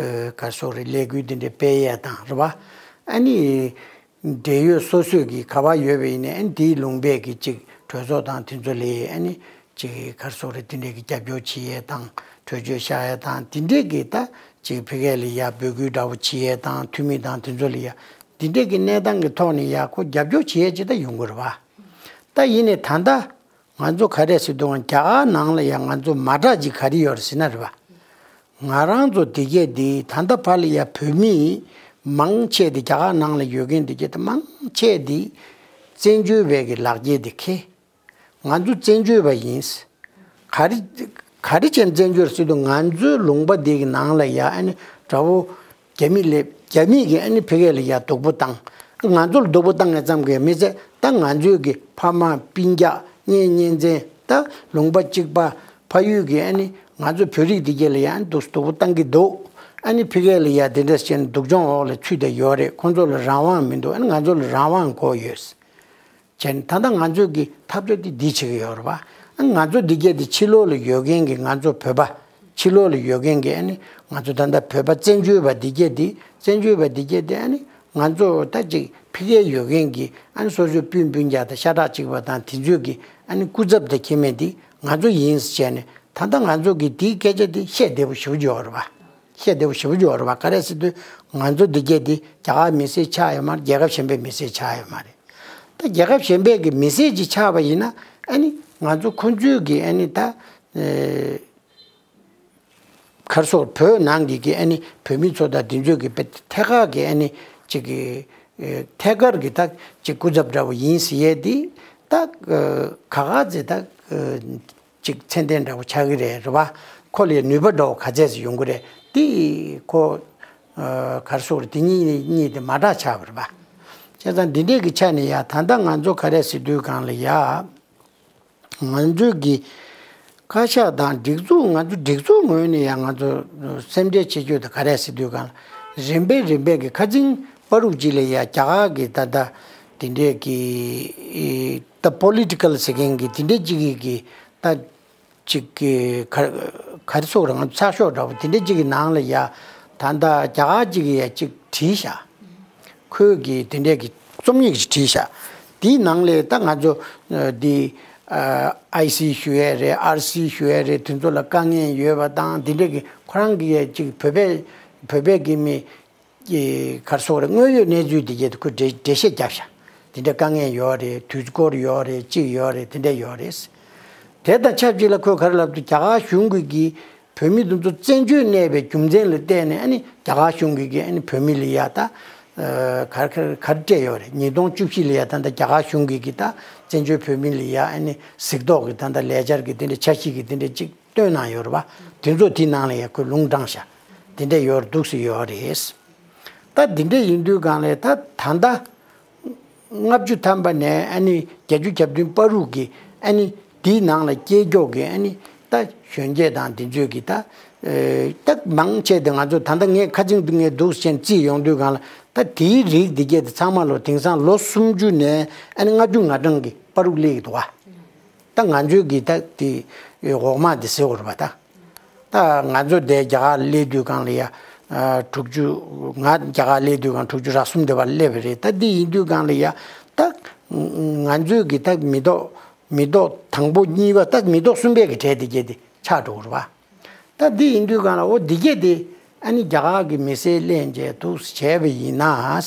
ག་རེ་ཟེར་དགོས་རེད། ལས་འགུལ་འདི་འདྲས་སྤེལ་ཡས་དང་རེད་པ། ཨ་ནི། འབྲེལ་ཡོད་སོ་སོས་ཀྱི་ག་པར་ཡོད་པ་ཡིན་ནའི་ཨ་ནི་དེའི་ལུང་པའི་གི་ཅིག་གྲོས་ཚོགས་དང་དེ་ཚོ་ལ་ཨ་ནི་ཅིག་ག་རེ་ཟེར་དགོས་རེད། དེ་འདྲས་ཀྱི་རྒྱབ་སྐྱོར་བྱེད་ཡས་དང་། གྲོས་ཆོད་བཞག་ཡས་དང་། དེ་འདྲས་ཀྱི་ད་ཅིག་ཕ་གི་ལ་ཡ་འབོད་སྐུལ་འདྲ་པོ་བྱེད་ཡས་དང་། འཐུས་མི་དང་དེ་ཚོ་ལ་ཡ་དེ་འདྲས་ཀྱི་གནས་སྟངས་ཀྱི་ཐོག་ནས་ཡ་ཁོ་རྒྱབ་སྐྱོར་བྱེད་ཡས་ཅིག་ད་ཡོང་གི་རེད་པ། ད་ཡིན་ནའི་ད་ལྟ། ང་ཚོ་ག་རེ་ཟེར་དུས་རྒྱ་གར་ནང་ལ་ཡང་ང་ཚོ་མ་འདྲ་ཅིག་ག་རེ་ཡོད་རེད་ཟེར་ན་རེད་པ། ང་རང་ཚོ་འདི་གས་འདི་ད་ལྟ་བར་ལ་ཡ་བོད་མི་མང་ཆེ་འདི་རྒྱ་གར་ནང་ལ་ཡོད་མཁན་འདི་གས་འདི་མང་ཆེ་འདི་བཙན་བྱོལ་བའི་གི་ལག་འཁྱེར་འདི་འཁྱེར། ང་ཚོ་བཙན་བྱོལ་བ་ཡིན། ག་རེ་ག་རེ་བྱས་ནས་བཙན་བྱོལ་ཟེར་དུས་ང་ཚོའི་ལུང་པ་འདི་གི་ནང་ལ་ཡ་ཨ་ནི་དགྲ་བོ། རྒྱ་མི་ལས་རྒྱ་མི་གིས་ཨ་ནི་ཕ་གི་ལ་ཡ་སྡུག་པོ་བཏང་། ང་ཚོ་ལ་སྡུག་པོ་བཏང་ཡ་ཙམ་གྱིས་མི་ཚད། ད་ང་ཚོའི་གི་ཕ་མ་སྤུན་ཀྱག་གཉེན་ཉེ་ཚན། ད་ལུང་པ་གཅིག་པ་ཕ་ཡུལ་གྱི་ཨ་ནི་ང་ཚོ་བོད་རིགས་འདི་གས་ལ་ཡ་ཨ་ནི་སྡུག་སྡུག་པོ་བཏང་གི་འདུག་ཨ་ནི་ཕ་གི་ལ་ཡ་དེ་འདྲ་བྱས་ནས་སྡུག་སྦྱོང་འོག་ལ་ཚུད་བསྡད་ཡོད་རེད། ཁོང་ཚོ་ལ་རང་དབང་མི་འདུག་ཨ་ནི་ང་ཚོ་ལ་རང་དབང་དགོས་ཡོད། བྱས་ནས་ད་ལྟ་ང་ཚོས་ཀྱི་འཐབ་རྩོད་དེ་འདི་བྱེད་ཀྱི་ཡོད་རེད་པ། ང་ཚོ་འདི་གས་དེ་ཕྱི་ལོགས་ལ་ཡོད་མཁན་གྱི་ང་ཚོ་བོད་པ། ཕྱི་ལོགས་ལ་ཡོད་མཁན་གྱི་ཨ་ནི་ང་ཚོ་ད་ལྟ་བོད་པ་བཙན་བྱོལ་བ་འདི་གས་དེ། བཙན་བྱོལ་བ་འདི་གས་དེ་ཨ་ནི་ང་ཚོ་ད་ཅིག་ཕ་གིར་ཡོད་མཁན་གྱི་ཨ་ནི་སོ་སོའི་སྤུན་སྤུན་ཀྱག་དང་ཤ་ཁྲག་གཅིག་པ་དང་དེ་ཚོའི་གི་ཨ་ནི་སྐུ་ཚབ་དང་ཁྱད་མེད་དེ་ང་ཚོ་ཡིན་ཟེར་བྱས་ནས། ད་ལྟ་ང་ཚོ་གིས་དེའི་སྐད་ཆ་དེ་བཤད་བདེ་པོ་ཞེ་པོ་ཅིག་ཡོད་རེད་པ། བཤད་བདེ་པོ་ཞེ་པོ་ཅིག་ཡོད་རེད་པ། ག་རེ་ཟེར་དུས་ང་ཚོ་འདི་གས་དེ་རྒྱ་གར་མི་སེར་ཆགས་ཡོད་མ་རེད། རྒྱལ་ཁབ་གཞན་པའི་མི་སེར་ཆགས་ཡོད་མ་རེད། ད་རྒྱལ་ཁབ་གཞན་པའི་གི་མི་སེར་ཅིག་ཆགས་པ་ཡིན་ན་ཨ་ནི་ང་ཚོ་ཁོང་ཚོའི་གི་ཨ་ནི་ད་ཨེ་ག་རེ་ཟེར། བོད་ནང་གི་གི་ཨ་ནི་བོད་མི་ཚོ་དང་དེ་ཚོའི་གི་དཔེ་ཐད་ཀར་གི་ཨ་ནི་ཅིག་གི་ཨེ་ཐད་ཀར་གི་ད་ཅིག་སྐུ་ཚབ་འདྲ་བོ་ཡིན་ཟེར་ཡས་དེ་ད་ཨེ་ག་ག་ཚེ་ད་ཨེ་ཅིག་མཚན་ལྡན་འདྲ་བོ་ཆགས་ཀྱི་རེད། རེད་པ། ཁོ་ལ་ནུས་པ་འདྲ་བོ་ག་ཚད་ཅིག་ཡོང་གི་རེད། དེ་ཁོ་ཨེ་ག་རེ་ཟེར། དེ་གཉིས་གཉིས་དེ་མ་འདྲ་ཆགས་པ་རེད་པ། བྱས་ཙང་འདི་འདྲས་ཀྱི་ཆ་ནས་ཡ་ད་ལྟ་ང་ཚོ་ག་རེ་ཟེར་དུས་སྒང་ལ་ཡ། ང་ཚོའི་གི་བཀའ་ཤག་དང་སྒྲིག་འཛུགས། ང་ཚོ་སྒྲིག་འཛུགས་ངོས་ནས་ཡང་ང་ཚོ་སེམས་ཁྲལ་བྱེད་རྒྱུ་དེ་ག་རེ་ཟེར་དུས་གང་ལ། རིམ་པས་རིམ་པས་ཀྱི་ཁ་ཚིག་པ་རུག་ཅིག་ལ་ཡ་རྒྱ་གར་གི་ད་ལྟ་དེ་འདྲས་ཀྱི་ད་པོ་ལི་ཊི་ཀལ་ཟེར་མཁན་གྱི་དེ་འདྲས་ཅིག་གི་གི་ད་ཅིག་གི་ག་ག་རེ་ཟེར། ང་ཚོ་ཚགས་ཤོག་འདྲ་པོ་དེ་འདྲས་ཅིག་གི་ནང་ལ་ཡ་ད་ལྟ་རྒྱ་གར་ཅིག་གི་ཡ་ཅིག་བྲིས་ཤག་ཁོས་ཀྱིས་དེ་འདྲས་ཀྱི་རྩོམ་ཡིག་ཅིག་བྲིས་ཤག་དེའི་ནང་ལས་ད་ང་ཚོ་ཨ་འདི་ཨ་ཨའི་སི་ཞུ་ཡས་རེད། ཨར་སི་ཞུ་ཡས་རེད། དེ་ཚོ་ལ་དཀའ་ངལ་ཡོད་པ་དང་དེ་འདྲས་ཀྱི་ཁོ་རང་གིས་ཅིག་བོད་པའི་བོད་པའི་གི་མི་གི་ག་རེ་ཟེར། དངོས་ཡོད་གནས་ཚུལ་དེ་གྱད་དུ་ཁོས་འགྲེལ་འགྲེལ་བཤད་བརྒྱབ་ཤག་དེ་འདྲས་དཀའ་ངལ་ཡོད་རེད། དུས་འཁོར་ཡོད་རེད། ཅིག་ཡོད་རེད། དེ་འདྲས་ཡོད་རེད། དེ་དང་ཆབས་ཅིག་ལ་ཁོས་ག་རེ་ལབ་འདུག་རྒྱ་གར་གཞུང་གིས་གི་བོད་མི་དེ་ཚོ་བཙན་བྱོལ་གནས་པའི་རྒྱུ་མཚན་ལ་བརྟེན་ནས་ཨ་ནི་རྒྱ་གར་གཞུང་གིས་ཀྱི་ཨ་ནི་བོད་མི་ལ་ཡ་ད་ཨ་ག་རེ་ག་རེ་ག་རེ་སྤྲད་ཡོད་རེད། ཉིས་སྟོང་བཅུ་བཞི་ལ་ཡ་ད་ལྟ་རྒྱ་གར་གཞུང་གིས་ཀྱི་ད་བཙན་བྱོལ་བོད་མི་ལ་ཡ་ཨ་ནི་གཟིགས་རྟོག་གི་ད་ལྟ་ལས་འཆར་གྱི་དེ་འདྲ་འཆར་གཞི་གི་དེ་འདྲ་ཅིག་བཏོན་གནང་ཡོད་རེད་པ། དེ་ཚོ་དེའི་ནང་ལ་ཡ་ཁོས་ལུང་དྲངས་ཤག་དེ་འདྲ་ཡོད་རེད་འདུག་ཟེར་ཡོད་རེད། ད་འདི་འདྲ་ཡིན་དུས་སྒང་ལ་ད་ད་ལྟ་ལྔ་བཅུ་ཐམ་པ་ནས་ཨ་ནི་བརྒྱད་ཅུ་གྱ་བདུན་བར་དུ་གི་ཨ་ནི་དེའི་ནང་ལ་སྐྱེས་མགྱོགས་ཀྱི་ཨ་ནི་ད་གཞོན་སྐྱེས་དང་དེ་ཚོས་ཀྱི་ད་ཨེ་ད་མང་ཆེ་དེ་ང་ཚོ་ད་ལྟ་ངས་ཁ་ཚིག་འདི་ངས་འདུག་སེ་བྱས་ནས་བརྩིས་ཡོང་དུས་སྒང་ལ་ད་དེའི་རིགས་འདི་གྱད་དེ་ཚང་མ་ལོ་དེང་སང་ལོ་སུམ་ཅུ་ནས་ཨ་ནི་ལྔ་བཅུ་ང་གྲངས་ཀྱི་བར་དུ་སླེབས་ཀྱི་འདུག་ག་ད་ང་ཚོའི་གི་ད་དེ་འོག་མ་དེ་ཟེར་དགོས་རེད་པ་ད། ད་ང་ཚོ་འདིར་རྒྱ་གར་སླེབས་དུས་སྒང་ལ་ཡ་ཨ་དྲུག་ཅུ། ང་རྒྱ་གར་སླེབས་དུས་སྒང་དྲུག་ཅུ་རེ་གསུམ་དེ་བར་སླེབས་པ་རེད། ད་འདི་ཡིན་དུས་སྒང་ལ་ཡ་ད་ང་ཚོའི་གི་ད་མི་ཐོག་མི་ཐོག་དང་པོ་གཉིས་པ། ད་མི་ཐོག་གསུམ་པའི་གི་གྲས་དེ་གྱད་དེ་ཆགས་འགྲོ་གི་རེད་པ། ད་འདི་ཡིན་དུས་སྒང་ལ་འོ་འདི་གྱད་དེ་ཨ་ནི་རྒྱ་གར་གི་མི་སེར་ལེན་བྱས་འདུག་བྱས་པ་ཡིན་ན་ཨ་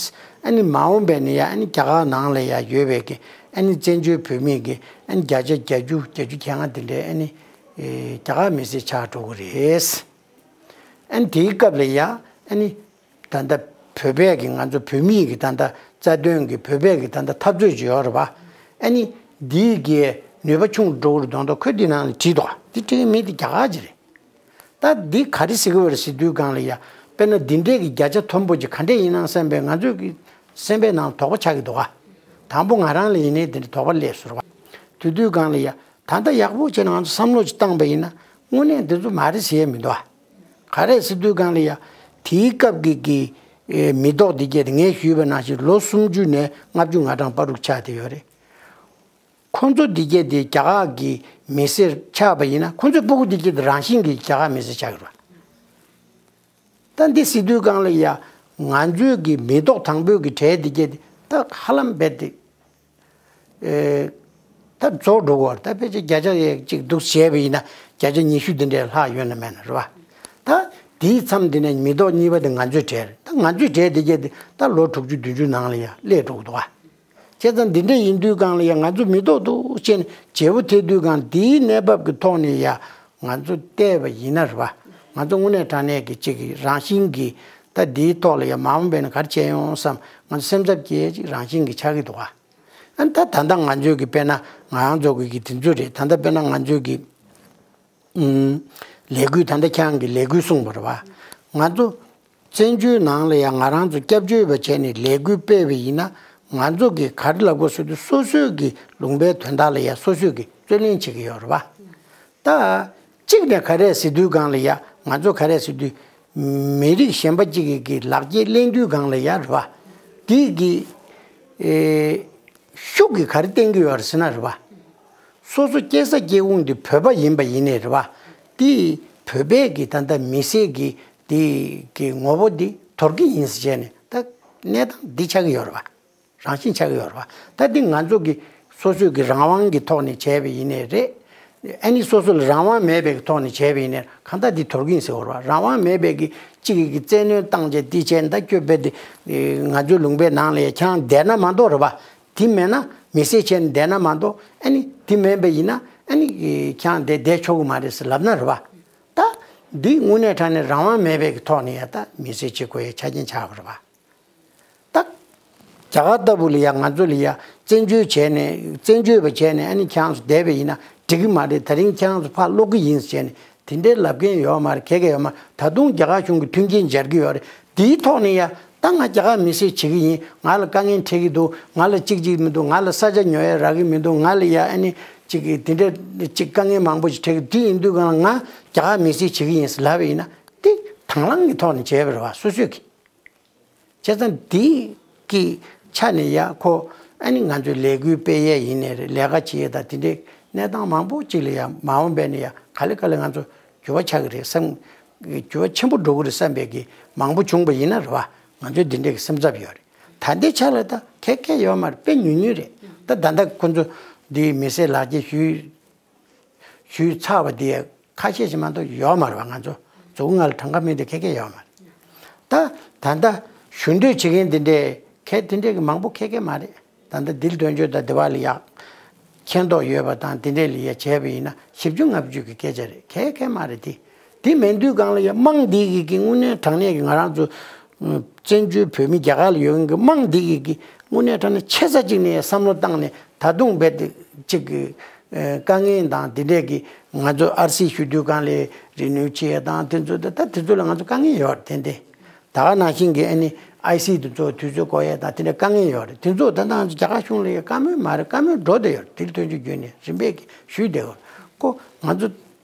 ནི་མ་འོངས་པ་ནས་ཡ་ཨ་ནི་རྒྱ་གར་ནང་ལ་ཡ་ཡོད་པའི་གི་ཨ་ནི་བཙན་བྱོལ་བོད་མི་གི་ཨ་ནི་བརྒྱ་ཆ་བརྒྱད་ཅུ་བརྒྱད་ཅུ་གྱ་ལྔ་དེ་འདྲའི་ཨ་ནི་ཨེ་རྒྱ་གར་མི་སེར་ཆགས་འགྲོ་གི་རེད། ཨ་ནི་དེའི་སྐབས་ལ་ཡ་ཨ་ནི་ད་ལྟ་བོད་པའི་གི་ང་ཚོ་བོད་མིའི་གི་ད་ལྟ་རྩ་དོན་གི་བོད་པའི་གི་ད་ལྟ་འཐབ་རྩོད་ཅིག་ཡོད་རེད་པ། ཨ་ནི་འདིའི་གི་ནུས་པ་ཆུང་འགྲོ་གི་རེད་མདོག་མདོག་ཁོས་འདི་ནང་ལ་བྲིས་འདུག་དེ་བྲིས་མི་དེ་རྒྱ་གར་ཅིག་རེད། ད་འདི་ག་རེ་ཟེར་གི་ཡོད་རེད་ཟེར་དུས་སྒང་ལ་ཡ། དཔེར་ན་འདི་འདྲས་ཀྱི་བརྒྱ་ཆ་མཐོན་པོ་ཅིག་ག་འདྲས་ཡིན་ནམ་བསམ་པའི་ང་ཚོའི་གི་སེམས་པའི་ནང་དོགས་པ་ཆགས་ཀྱི་འདུག་ག་དང་པོ་ང་རང་ལ་ཡིན་ནའི་འདི་འདྲ་དོགས་པ་སླེབས་སོང་རེད་པ། དེ་དུས་སྒང་ལ་ཡ། ད་ལྟ་ཡག་པོ་བྱས་ནས་ང་ཚོ་བསམ་བློ་ཅིག་བཏང་པ་ཡིན་ན་དངོས་གནས་འདི་ཚོ་མ་རེད་ཟེར་ཡས་མི་འདུག་ག་ག་རེ་ཟེར་དུས་སྒང་ལ་ཡ། དེའི་སྐབས་ཀྱི་གི་ཨེ་མི་ཐོག་འདི་གྱད་དེ་ངས་ཞུས་པ་ནང་བཞིན་ལོ་སུམ་ཅུ་ནས་ལྔ་བཅུ་ང་གྲངས་བར་དུ་ཆགས་བསྡད་ཡོད་རེད། ཁོང་ཚོ་འདི་གྱད་དེ་རྒྱ་གར་གྱི་མི་སེར་ཆགས་པ་ཡིན་ན་ཁོང་ཚོའི་སྤུ་གུ་འདི་གྱད་དེ་རང་བཞིན་གྱིས་རྒྱ་གར་མི་སེར་ཆགས་ཀྱི་རེད་པ། ད་འདི་ཟེར་དུས་སྒང་ལ་ཡ། ང་ཚོའི་གི་མི་ཐོག་དང་པོའི་གི་གྲས་འདི་གྱད་དེ་ད་ཧ་ལམ་རྦད་དེ་ཨེ་ད་རྫོགས་འགྲོ་གི་རེད། ད་ཕལ་ཆེར་བརྒྱ་ཆ་གཅིག་འདུག་བྱས་པ་ཡིན་ན་བརྒྱ་ཆ་ཉི་ཤུ་འདི་འདྲས་ལྷག་ཡོད་ན་མེད་ན་རེད་པ། ད་དེའི་མཚམས་འདི་ནས་མི་ཐོག་གཉིས་པ་དེ་ང་ཚོའི་གྲས་རེད། ད་ང་ཚོའི་གྲས་འདི་གྱད་དེ་ད་ལོ་དྲུག་ཅུ་བདུན་ཅུ་ནང་ལ་ཡ་སླེབས་འགྲོ་གི་འདུག་ག་བྱས་ཙང་འདི་འདྲ་ཡིན་དུས་སྒང་ལ་ཡ་ང་ཚོ་མི་ཐོག་འདུག་བྱས་ནས་བརྗེ་པོ་ཐེབས་དུས་སྒང་འདིའི་གནས་བབ་ཀྱི་ཐོག་ནས་ཡ་ང་ཚོ་བལྟས་པ་ཡིན་ན་རེད་པ། ང་ཚོ་དངོས་གནས་དྲང་གནས་ཀྱི་གཅིག་གི་རང་བཞིན་གྱིས་ད་འདིའི་ཐོག་ལ་ཡ་མ་འོངས་པ་ན་ག་རེ་བྱས་ཡོང་བསམ་ང་ཚོ་སེམས་འཚབ་སྐྱེ་གཅིག་རང་བཞིན་གྱིས་ཆགས་ཀྱི་འདུག་ག་ཨ་ད་ད་ལྟ་ང་ཚོའི་གི་དཔེར་ན་ང་རང་ཚོ་གི་གི་དེ་ཚོ་རེད། ད་ལྟ་དཔེར་ན་ང་ཚོའི་གི་ཨུམ། ལས་འགུལ་ད་ལྟ་ཁྱེད་རང་གིས་ལས་འགུལ་གསུངས་པ་རེད་པ། ང་ཚོ་བཙན་བྱོལ་ནང་ལ་ཡང་ང་རང་ཚོ་སྐྱབས་བཅོལ་བ་བྱས་ནས་ལས་འགུལ་སྤེལ་བ་ཡིན་ན་ང་ཚོ་གིས་ག་རེ་ལབ་དགོས་ཟེར་དུས་སོ་སོའི་གི་ལུང་པའི་དོན་དག་ལ་ཡང་སོ་སོས་གི་རྩོད་ལེན་བྱེད་ཀྱི་ཡོད་རེད་པ། ད་གཅིག་ནས་ག་རེ་ཟེར་དུས་སྒང་ལ་ཡ་ང་ཚོ་ག་རེ་ཟེར་དུས་མི་རིགས་གཞན་པ་གཅིག་གི་གི་ལག་འཁྱེར་ལེན་དུས་སྒང་ལ་ཡ་རེད་པ། དེ་གི་ཨེ། ཤུགས་ཀྱིས་ག་རེ་བསྟན་གྱི་ཡོད་རེད་ཟེར་ན་རེད་པ། སོ་སོ་སྐྱེས་ས་སྐྱེ་ཁུངས་འདི་བོད་པ་ཡིན་པ་ཡིན་ནའི་རེད་པ། དེ་བོད་པའི་གི་ད་ལྟ་མི་སེར་གྱི་དེ་གི་ངོ་བོ་འདི་དོར་གྱི་ཡིན་ཟེར་བྱས་ནས་ད་གནས་སྟངས་འདི་ཆགས་ཀྱི་ཡོད་རེད་པ། རང་བཞིན་ཆགས་ཀྱི་ཡོད་རེད་པ། ད་འདི་ང་ཚོ་གི་སོ་སོའི་གི་རང་དབང་གི་ཐོག་ནས་བྱས་པ་ཡིན་ནའི་རེད། ཨ་ནི་སོ་སོ་ལ་རང་དབང་མེད་པའི་ཐོག་ནས་བྱས་པ་ཡིན་ནའི་གང་ལྟར་འདི་དོར་གྱི་ཡིན་ཟེར་བ་རེད་བ། རང་དབང་མེད་པའི་གི་གཅིག་གིས་བཙན་གནོན་བཏང་བྱས་འདི་བྱས་ནས་ད་སྐྱོ་བས་དེ་ང་ཚོའི་ལུང་པའི་ནང་ལ་ཡ་ཁྱེད་རང་བསྡད་ན་མ་གཏོགས་རེད་བ། དེ་མེད་ན་མི་སེར་བྱས་ནས་བསྡད་ན་མ་གཏོགས། ཨ་ནི་དེ་མེད་པ་ཡིན་ན་ཨ་ནི་ཁྱེད་རང་དེ་བསྡད་ཆོག་གི་མ་རེད་ཟེར་ལབ་ན་རེད་བ། ད་འདི་དངོས་གནས་དྲང་གནས་རང་དབང་མེད་པའི་གི་ཐོག་ནས་ཡ་ད་མི་སེར་བྱེད་དགོས་ཡ་ཆ་རྐྱེན་ཆགས་པ་རེད་བ། ད་རྒྱ་གར་ལྟ་བུ་ལ་ཡ་ང་ཚོ་ལ་ཡ་བཙན་བྱོལ་བྱས་ནས་བཙན་བྱོལ་བ་བྱས་ནས་ཨ་ནི་ཁྱེད་རང་ཚོ་བསྡད་པ་ཡིན་ན་འགྲིག་གི་མ་རེད། དེ་རིང་ཁྱེད་རང་ཚོ་ཕར་སློག་གི་ཡིན་ཟེར་བྱས་ནས་དེ་འདྲའི་ལབ་མཁན་ཡོད་མ་རེད། ག་གེ་ཡོད་མ་རེད། ད་དུང་རྒྱ་གར་གཞུང་གིས་མཐུན་རྐྱེན་སྦྱར་གྱི་ཡོད་རེད། དེའི་ཐོག་ནས་ཡ་ད་ང་རྒྱ་གར་མི་སེར་བྱེད་ཀྱི་ཡིན། ང་ལ་དཀའ་ངལ་འཕྲད་ཀྱི་འདུག་ང་ལ་གཅིག་གཅིག་མི་འདུག་ང་ལ་ས་ཆ་ཉོ་ཡ་རག་གི་མི་འདུག་ང་ལ་ཡ་ཨ་ནི་གཅིག་གི་དེ་འདྲ་གཅིག་དཀའ་ངལ་མང་པོ་ཞིག་འཕྲད་ཀྱི་འདུག་དེ་ཡིན་དུས་གང་ལ་ང་རྒྱ་གར་མི་སེར་བྱེད་ཀྱི་ཡིན་ཟེར་ལབ་པ་ཡིན་ན་དེ་དང་བླངས་ཀྱི་ཐོག་ནས་བྱས་པ་རེད་བ། སོ་སོས་ཀྱི། བྱས་ཙང་འདི་གི་ཆ་ནས་ཡ་ཁོ་ཨ་ནི་ང་ཚོའི་ལས་འགུལ་སྤེལ་ཡས་ཡིན་ནའི་རེད། ལས་ཀ་བྱེད་ཡས་དང་དེ་འདྲའི་གནས་སྟངས་མང་པོ་ཅིག་ལ་ཡ་མ་འོངས་པ་ནས་ཡ་ག་ལེ་ག་ལེ་ང་ཚོ་འགྱུར་བ་ཆགས་ཀྱི་རེད་བསམ། འགྱུར་བ་ཆེན་པོ་འགྲོ་གི་རེད་བསམ་པའི་གི་མང་པོ་བྱུང་པ་ཡིན་ན་རེད་བ། ང་ཚོའི་འདི་འདྲའི་གི་སེམས་འཚབ་ཡོད་རེད། ད་ལྟའི་ཆ་ལ་ད་ཁེ་ཁེ་ཡོད་མ་རེད། དཔེ་ཉུང་ཉུང་རེད། ད་ད་ལྟ་ཁོ་ཚོ་འདི་མི་སེར་ལག་འཁྱེར་ཞུས། ཞུས་ཚར་བ་དེ་ཁ་ཤས་ཤིག་མ་གཏོགས་ཡོད་མ་རེད་བ། ང་ཚོ་མཛུབ་གུ་ལྔ་ལ་གྲངས་ཀ་མེད་དེ་ཁེ་ཁེ་ཡོད་མ་རེད། ད་ད་ལྟ་ཞུ་འདོད་བྱེད་མཁན་དེ་འདྲས་ཁེ་དེ་འདྲས་ཀྱི་མང་པོ་ཁེ་ཁེ་མ་རེད། ད་ལྟ་དེ་ལ་དོན་གཅོད་དང་དེ་བ་ལ་ཡག་མཁྱེན་རྟོགས་ཡོད་པ་དང་དེ་འདྲས་ལ་ཡ་བྱས་པ་ཡིན་ན་བཞི་བཅུ་ལྔ་བཅུ་གི་སྐད་ཆ་རེད། ཁེ་ཁེ་མ་རེད་དེ། དེ་མེད་དུས་གང་ལ་ཡ་དམངས་འདི་གི་གི་དངོས་གནས་དྲང་གནས་ཀྱི་ང་རང་ཚོ་བཙན་བྱོལ་བོད་མི་རྒྱ་གར་ལ་ཡོད་མཁན་གྱི་དམངས་འདི་གི་གི་དངོས་གནས་དྲང་གནས་ཆེ་ས་གཅིག་ནས་བསམ་བློ་བཏང་ནས་ད་དུང་རྦད་དེ་གཅིག་གི་ཨ་དཀའ་ངལ་དང་དེ་འདྲས་ཀྱི་ང་ཚོ་ཨར་སི་ཞུ་དུས་གང་ལ་རི་ནིའུ་བྱེད་ཡས་དང་དེ་ཚོ་ད་ད་དེ་ཚོ་ལ་ང་ཚོ་དཀའ་ངལ་ཡོད་རེད། ཏན་ཏན་ད་ག་ནང་བཞིན་གྱི་ཨ་ནི་ཨའི་སི་དེ་ཚོ་དུས་ཚོད་འགོར་ཡས་དང་དེ་འདྲས་དཀའ་ངལ་ཡོད་རེད། དེ་ཚོ་ད་ལྟ་ང་ཚོ་རྒྱ་གར་གཞུང་ལ་ཡ་བཀའ་མོལ་མ་རེད། བཀའ་མོལ་འགྲོ་བསྡད་ཡོད་རེད། དེ་ལ་དོན་གཅོད་བརྒྱུད་ནས་རིམ་པས་ཀྱི་ཞུས་བསྡད་ཡོད་རེད། ཁོ་ང་ཚོ་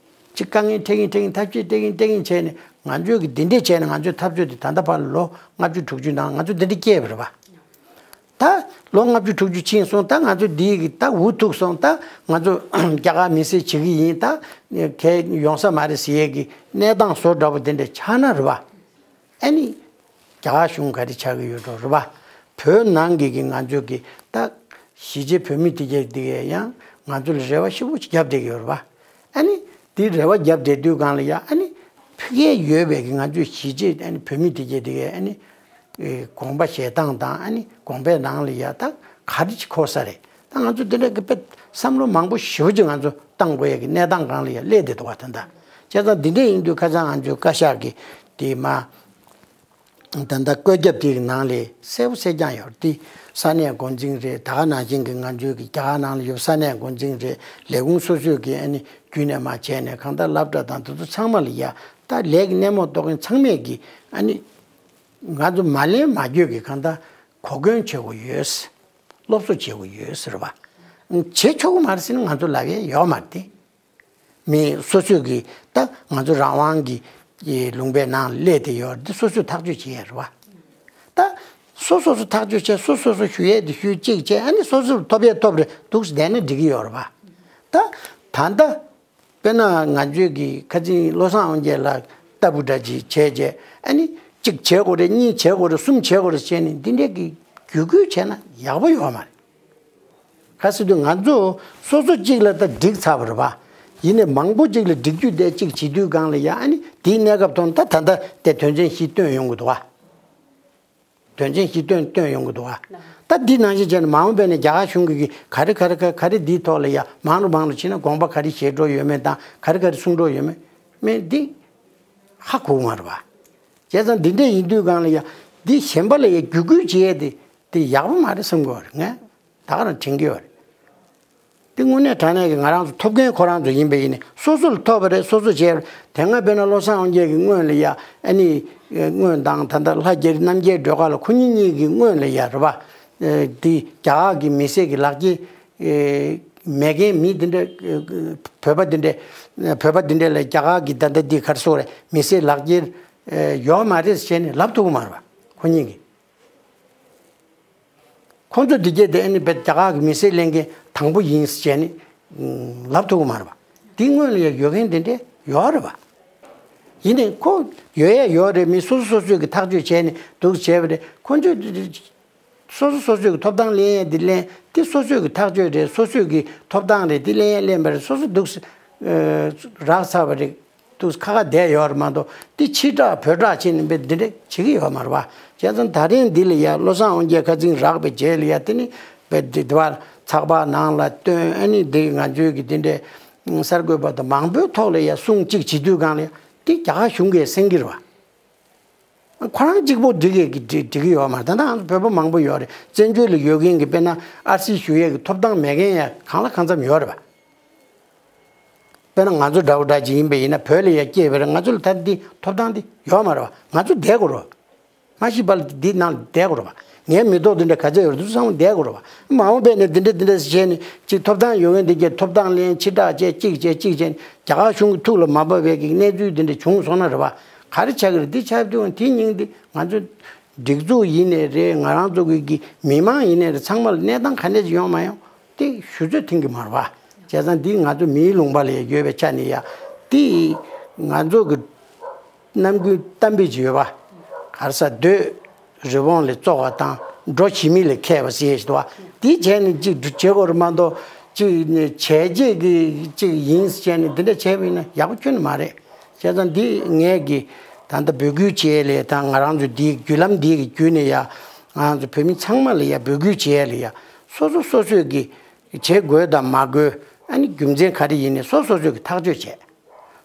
གཅིག་དཀའ་ངལ་འཕྲད་ཀྱིན་འཕྲད་ཀྱིན་ཐབས་ཤེས་སྤྲད་ཀྱིན་སྤྲད་ཀྱིན་བྱས་ནས་ང་ཚོས་ཀྱི་འདི་འདྲས་བྱས་ནས་ང་ཚོའི་འཐབ་རྩོད་དེ་ད་ལྟ་བར་ལོ་ལྔ་བཅུ་དྲུག་ཅུ་ནང་ང་ཚོ་འདི་འདྲས་སྐྱེས་པ་རེད་པ། ད་ལོ་ལྔ་བཅུ་དྲུག་ཅུ་ཕྱིན་སོང་། ད་ང་ཚོ་འདི་གི་ད་འུ་ཐུག་སོང་། ད་ང་ཚོ་རྒྱ་གར་མི་སེར་བྱེད་ཀྱི་ཡིན། ད་གལ་ཡོང་ས་མ་རེད་ཟེར་ཡས་ཀྱི་གནས་སྟངས་བཟོ་འདྲ་པོ་འདི་འདྲས་ཆགས་ན་རེད་པ། ཨ་ནི་རྒྱ་གར་གཞུང་ག་རེ་ཆགས་ཀྱི་ཡོད་འགྲོ་རེད་པ། བོད་ནང་གི་གི་ང་ཚོ་གི་ད་གཞིས་བྱེས་བོད་མི་དེ་གས་དེ་གས་ཡང་ང་ཚོ་ལ་རེ་བ་ཞེ་པོ་ཅིག་བརྒྱབ་བསྡད་ཀྱི་ཡོད་རེད་པ། ཨ་ནི་དེ་རེ་བ་བརྒྱབ་བསྡད་དུས་གང་ལ་ཡ་ཨ་ནི་ཕ་གིར་ཡོད་པའི་གི་ང་ཚོའི་གཞིས་བྱེས་ཨ་ནི་བོད་མི་དེ་གས་དེ་གས་ཨ་ནི་ཨེ་དགོངས་པ་བཞེས་སྟངས་དང་ཨ་ནི་དགོངས་པའི་ནང་ལ་ཡ་ད་ག་རེ་ཅིག་འཁོར་ས་རེད། ད་ང་ཚོ་འདི་འདྲ་གི་དཔེ་བསམ་བློ་མང་པོ་ཞེ་པོ་ཅིག་ང་ཚོ་བཏང་དགོས་ཡ་གི་གནས་སྟངས་སྒང་ལ་ཡ་སླེབས་བསྡད་འདུག་པ། ད་ལྟ་བྱས་ཙང་འདི་འདྲ་ཡིན་དུས་ཁ་སང་ང་ཚོའི་བཀའ་ཤག་གི་དེ་མ་ད་ལྟ་བཀོད་ཁྱབ་དེ་གི་ནང་ལ་གསལ་པོ་གསལ་རྐྱང་ཡོད་རེད། དེ་ས་གནས་འགོ་འཛིན་རེད། ད་ག་ནང་བཞིན་གྱི་ང་ཚོའི་གི་རྒྱ་གར་ནང་ལ་ཡོད་ས་གནས་འགོ་འཛིན་རེད། ལས་ཁུངས་སོ་སོའི་གི་ཨ་ནི་བརྒྱུད་ནས་མར་བྱས་ནས་གང་ལྟར་སློབ་གྲྭ་དང་དེ་ཚོ་ཚང་མ་ལ་ཡ་ད་ལས་ཀྱི་སྣེ་མོ་གཏོགས་མཁན་ཚང་མས་གི་ཨ་ནི་ང་ཚོ་མ་ལེན་མ་འགྱོད་གི་གང་ལྟར་གོ་སྐོན་བྱེད་དགོས་ཡོད། སློབ་གསོ་བྱེད་དགོས་ཡོད་ཟེར་བ། བྱེད་ཆོག་གི་མ་རེད་ཟེར་ན་ང་ཚོ་ལབ་ཡས་ཡོད་མ་རེད་དེ། མི་སོ་སོས་ཀྱི་ད་ང་ཚོ་རང་དབང་གི་ལུང་པའི་ནང་སླེབས་བསྡད་ཡོད་རེད། འདི་སོ་སོས་ཐག་གཅོད་བྱེད་ཡས་རེད་བ། ད་སོ་སོ་སོ་ཐག་གཅོད་བྱས། སོ་སོ་སོ་ཞུ་ཡས་དེ་ཞུས། གཅིག་བྱས་ཨ་ནི་སོ་སོར་ཐོབ་ཡས་ཐོབ་རེད་འདུག་བསྡད་ན་འགྲིག་གི་ཡོད་རེད་བ། ད་ད་ལྟ་དཔེར་ན་ང་ཚོའི་གི་ཁ་སང་བློ་བཟང་དབང་རྒྱལ་ལགས་ལྟ་བུ་འདྲ་ཅིག་བྱས་བྱས་ཨ་ནི་གཅིག་བྱེད་དགོས་རེད། གཉིས་བྱེད་དགོས་རེད། གསུམ་བྱེད་དགོས་རེད་བྱས་ནས་འདི་འདྲས་ཀྱི་བརྒྱུད་སྐུལ་བྱས་ན་ཡག་པོ་ཡོད་མ་རེད། ག་ཟེར་དུས་ང་ཚོ་སོ་སོ་གཅིག་ལ་ད་འགྲིག་ཚར་བ་རེད་པ། ཡིན་ནའི་མང་པོ་གཅིག་ལ་འགྲིག་རྒྱུ་དེ་གཅིག་བྱེད་དུས་སྒང་ལ་ཡ་ཨ་ནི་དེའི་གནས་སྐབས་ཐོག་ནས་ད་ད་ལྟ་དེ་དོན་ཚན་བཞི་བཏོན་ཡོང་གི་འདུག་བ། དོན་ཚན་བཞི་བཏོན་བཏོན་ཡོང་གི་འདུག་བ། ད་འདི་ནང་བཞིན་བྱས་ནས་མ་འོངས་པ་ནས་རྒྱ་གར་གཞུང་གིས་ག་རེ་ག་རེ་ག་ག་རེ་འདིའི་ཐོག་ལ་ཡ་མང་རུ་མང་རུ་བྱས་ན་དགོངས་པ་ག་རེ་བཞེས་འགྲོ་ཡོད་མེད་དང་ག་རེ་ག་རེ་གསུང་འགྲོ་ཡོད་མེད་མེད་འདི་ཧ་གོ་གི་མ་རེད་བ། བྱས་ཙང་འདི་འདྲས་ཡིན་དུས་སྒང་ལ་ཡ་འདི་གཞན་པ་ལ་ཡ་བརྒྱུད་སྐུལ་བྱེད་ཡས་དེ་དེ་ཡག་པོ་མ་རེད་བསམ་གི་ཡོད་རེད། ངས་ད་ག་རང་དྲན་གི་ཡོད་རེད། དེ་དངོས་གནས་དྲང་གནས་ཀྱི་ང་རང་ཚོ་ཐོབ་མཁན་ཁོ་རང་ཚོ་ཡིན་པ་ཡིན་ནའི་སོ་སོ་ལ་ཐོབ་པ་རེད། སོ་སོ་བྱས་པ་རེད། དེ་སྔ་དཔེར་ན་བློ་བཟང་དབང་རྒྱལ་གྱི་སྔོན་ལ་ཡ་ཨ་ནི་སྔོན་དང་ད་ལྟ་ལྷ་རྒྱ་རི་རྣམ་རྒྱལ་སྒྲོལ་དཀར་ལགས་ཁོ་གཉིས་གཉིས་ཀྱི་སྔོན་ལ་ཡ་རེད་པ། དེ་རྒྱ་གར་གྱི་མི་སེར་གྱི་ལག་འཁྱེར་མེད་མཁན་མི་དེ་འདྲ་བོད་པ་དེ་འདྲ་བོད་པ་དེ་འདྲ་ལ་རྒྱ་གར་གྱི་ད་ལྟ་འདི་ག་རེ་ཟེར་དགོས་རེད། མི་སེར་ལག་འཁྱེར་ཡོད་མ་རེད་ཟེར་ནས་ལབ་ཐུབ་ཀྱི་མ་རེད་པ་ཁོ་གཉིས་ཀྱིས། ཁོང་ཚོ་འདི་གས་དེ་ཨ་ནི་བེད་རྒྱ་གར་གྱི་མི་སེར་ལེན་མཁན་དང་པོ་ཡིན་ཟེར་ནས་ལབ་ཐུབ་ཀྱི་མ་རེད་པ། དེ་སྔོན་ལ་ཡང་ཡོད་མཁན་དེ་འདྲས་ཡོད་རེད་པ། ཡིན་ནའི་ཁོ་ཡོད་ཡ་ཡོད་རེད། མི་སོ་སོ་སོ་སོས་ཀྱི་ཐག་གཅོད་བྱས་ནས་འདུག་བྱས་པ་རེད། ཁོང་ཚོས་སོ་སོ་སོ་སོས་ཀྱི་ཐོབ་ཐང་ལེན་ཡ་འདི་ལེན་དེ་སོ་སོས་ཀྱི་ཐག་གཅོད་རེད། སོ་སོས་ཀྱི་ཐོབ་ཐང་རེད། དེ་ལེན་ཡ་ལེན་པ་རེད། སོ་སོ་འདུག་ ཨ་རག་ཚར་བ་རེད། དུས་ཁ་ཁ་བསྡད་ཡོད་རེད་མ་གཏོགས། དེ་ཕྱིར་བསྒྲགས་བོད་བསྒྲགས་བྱས་ནས་འབད་འདི་འདྲ་བྱེད་ཀྱི་ཡོད་མ་རེད་པ། བྱས་ཙང་ད་རིང་འདི་ལ་ཡ་བློ་བཟང་དབང་རྒྱལ་ཁ་རྩང་རག་པའི་རྗེས་ལ་ཡ་དེ་ནི་འབད་འདི་འདི་བར་ཚགས་པར་ནང་ལ་བཏོན། ཨ་ནི་འདི་ང་ཚོའི་གི་འདི་འདྲའི་གསར་འགོད་པ་དང་མང་པོའི་ཐོག་ལ་ཡ་གསུང་གཅིག་བྱེད་དུས་སྒང་ལ་ཡ་དེ་རྒྱ་གར་གཞུང་གིས་གསན་གྱི་རེད་པ། ཁོ་རང་གཅིག་པོ་འགྲིག་གི་འགྲིག་འགྲིག་གི་ཡོད་མ་རེད། ད་ལྟ་ང་ཚོ་བོད་པ་མང་པོ་ཡོད་རེད། བཙན་བྱོལ་ལ་ཡོད་མཁན་གྱི་དཔེར་ན་ཨར་སི་ཞུ་ཡས་ཀྱི་ཐོབ་ཐང་མེད་མཁན་ཡང་གང་ལ་གང་འཚམ་ཡོད་རེད་པ། དཔེར་ན་ང་ཚོ་འདྲ་བོ་འདྲ་ཅིག་ཡིན་པ་ཡིན་ན། བོད་ལ་ཡ་སྐྱེས་པ་རེད། ང་ཚོ་ལ་ད་འདི་ཐོབ་ཐང་འདི་ཡོད་མ་རེད་པ། ང་ཚོ་བསྡད་དགོས་རེད་པ། མ་གཞི་བར་འདི་ནང་བསྡད་དགོས་རེད་པ། ངའི་མི་ཐོག་འདི་འདྲ་ག་ཚད་ཡོད་རེད་འདུག་བསམ་བསྡད་དགོས་རེད་པ། མ་འོངས་པ་ནས་འདི་འདྲ་འདི་འདྲ་བྱས་ནས་ཅིག་ཐོབ་ཐང་ཡོད་མཁན་འདི་གས་ཐོབ་ཐང་ལེན། ཕྱིར་བསྒྲགས་བྱས། གཅིག་བྱས་གཅིག་བྱས་ནས་རྒྱ་གར་གཞུང་གི་ཐུགས་ལ་མ་བབས་པའི་གི་གནས་ཚུལ་འདི་འདྲ་བྱུང་སོང་ན་རེད་པ། ག་རེ་ཆགས་ཀྱི་རེད། འདི་ཆགས་དུས་དེ་སྙིང་འདི་ང་ཚོ་སྒྲིག་འཛུགས་ཡིན་ནའི་རེད། ང་རང་ཚོ་གི་གི་མི་མང་ཡིན་ནའི་རེད། ཚང་མ་ལ་གནས་སྟངས་ག་འདྲ་ཅིག་ཡོང་མ་ཡོང་དེ་ཞུ་ཚོད་ཐིང་གི་མ་རེད་པ། བྱས་ཙང་འདི་ང་ཚོ་མིའི་ལུང་པ་ལ་ཡོད་པའི་ཆ་ནས་ཡ་དེ་ང་ཚོ་གི་རྣམ་ཀུན་གཏམ་དཔེ་ཅིག་ཡོད་པ། ག་རེ་ཟེར། སྡོད་རི་བོང་ལས་བཙོག་པ་དང་། འགྲོ་ཞི་མི་ལས་མཁས་པ་ཟེར་ཞིག་འདུག་པ། འདི་བྱས་ནས་ཅིག་བྱེད་དགོས་རེད་མ་གཏོགས། ཅིག་ནས་བྱས་རྗེས་ཀྱི་ཅིག་ཡིན་ཟེར་ནས་འདི་འདྲ་བྱས་པ་ཡིན་ན་ཡག་པོ་ཁྱོན་ནས་མ་རེད། བྱས་ཙང་འདི་ངས་ཀྱི་ད་ལྟ་འབོད་སྐུལ་བྱས་ལས་དང་། ང་རང་ཚོ་འདིའི་བརྒྱུད་ལམ་འདི་གི་བརྒྱུད་ནས་ཡ་ང་རང་ཚོ་བོད་མི་ཚང་མ་ལ་ཡ་འབོད་སྐུལ་བྱས་ལས་ཡ། སོ་སོ་སོ་སོས་ཀྱི་བྱེད་དགོས་དང་མ་དགོས། ཨ་ནི་རྒྱུ་མཚན་ག་རེ་ཡིན་ནས་སོ་སོ་སོས་ཀྱི་ཐག་གཅོད་བྱས།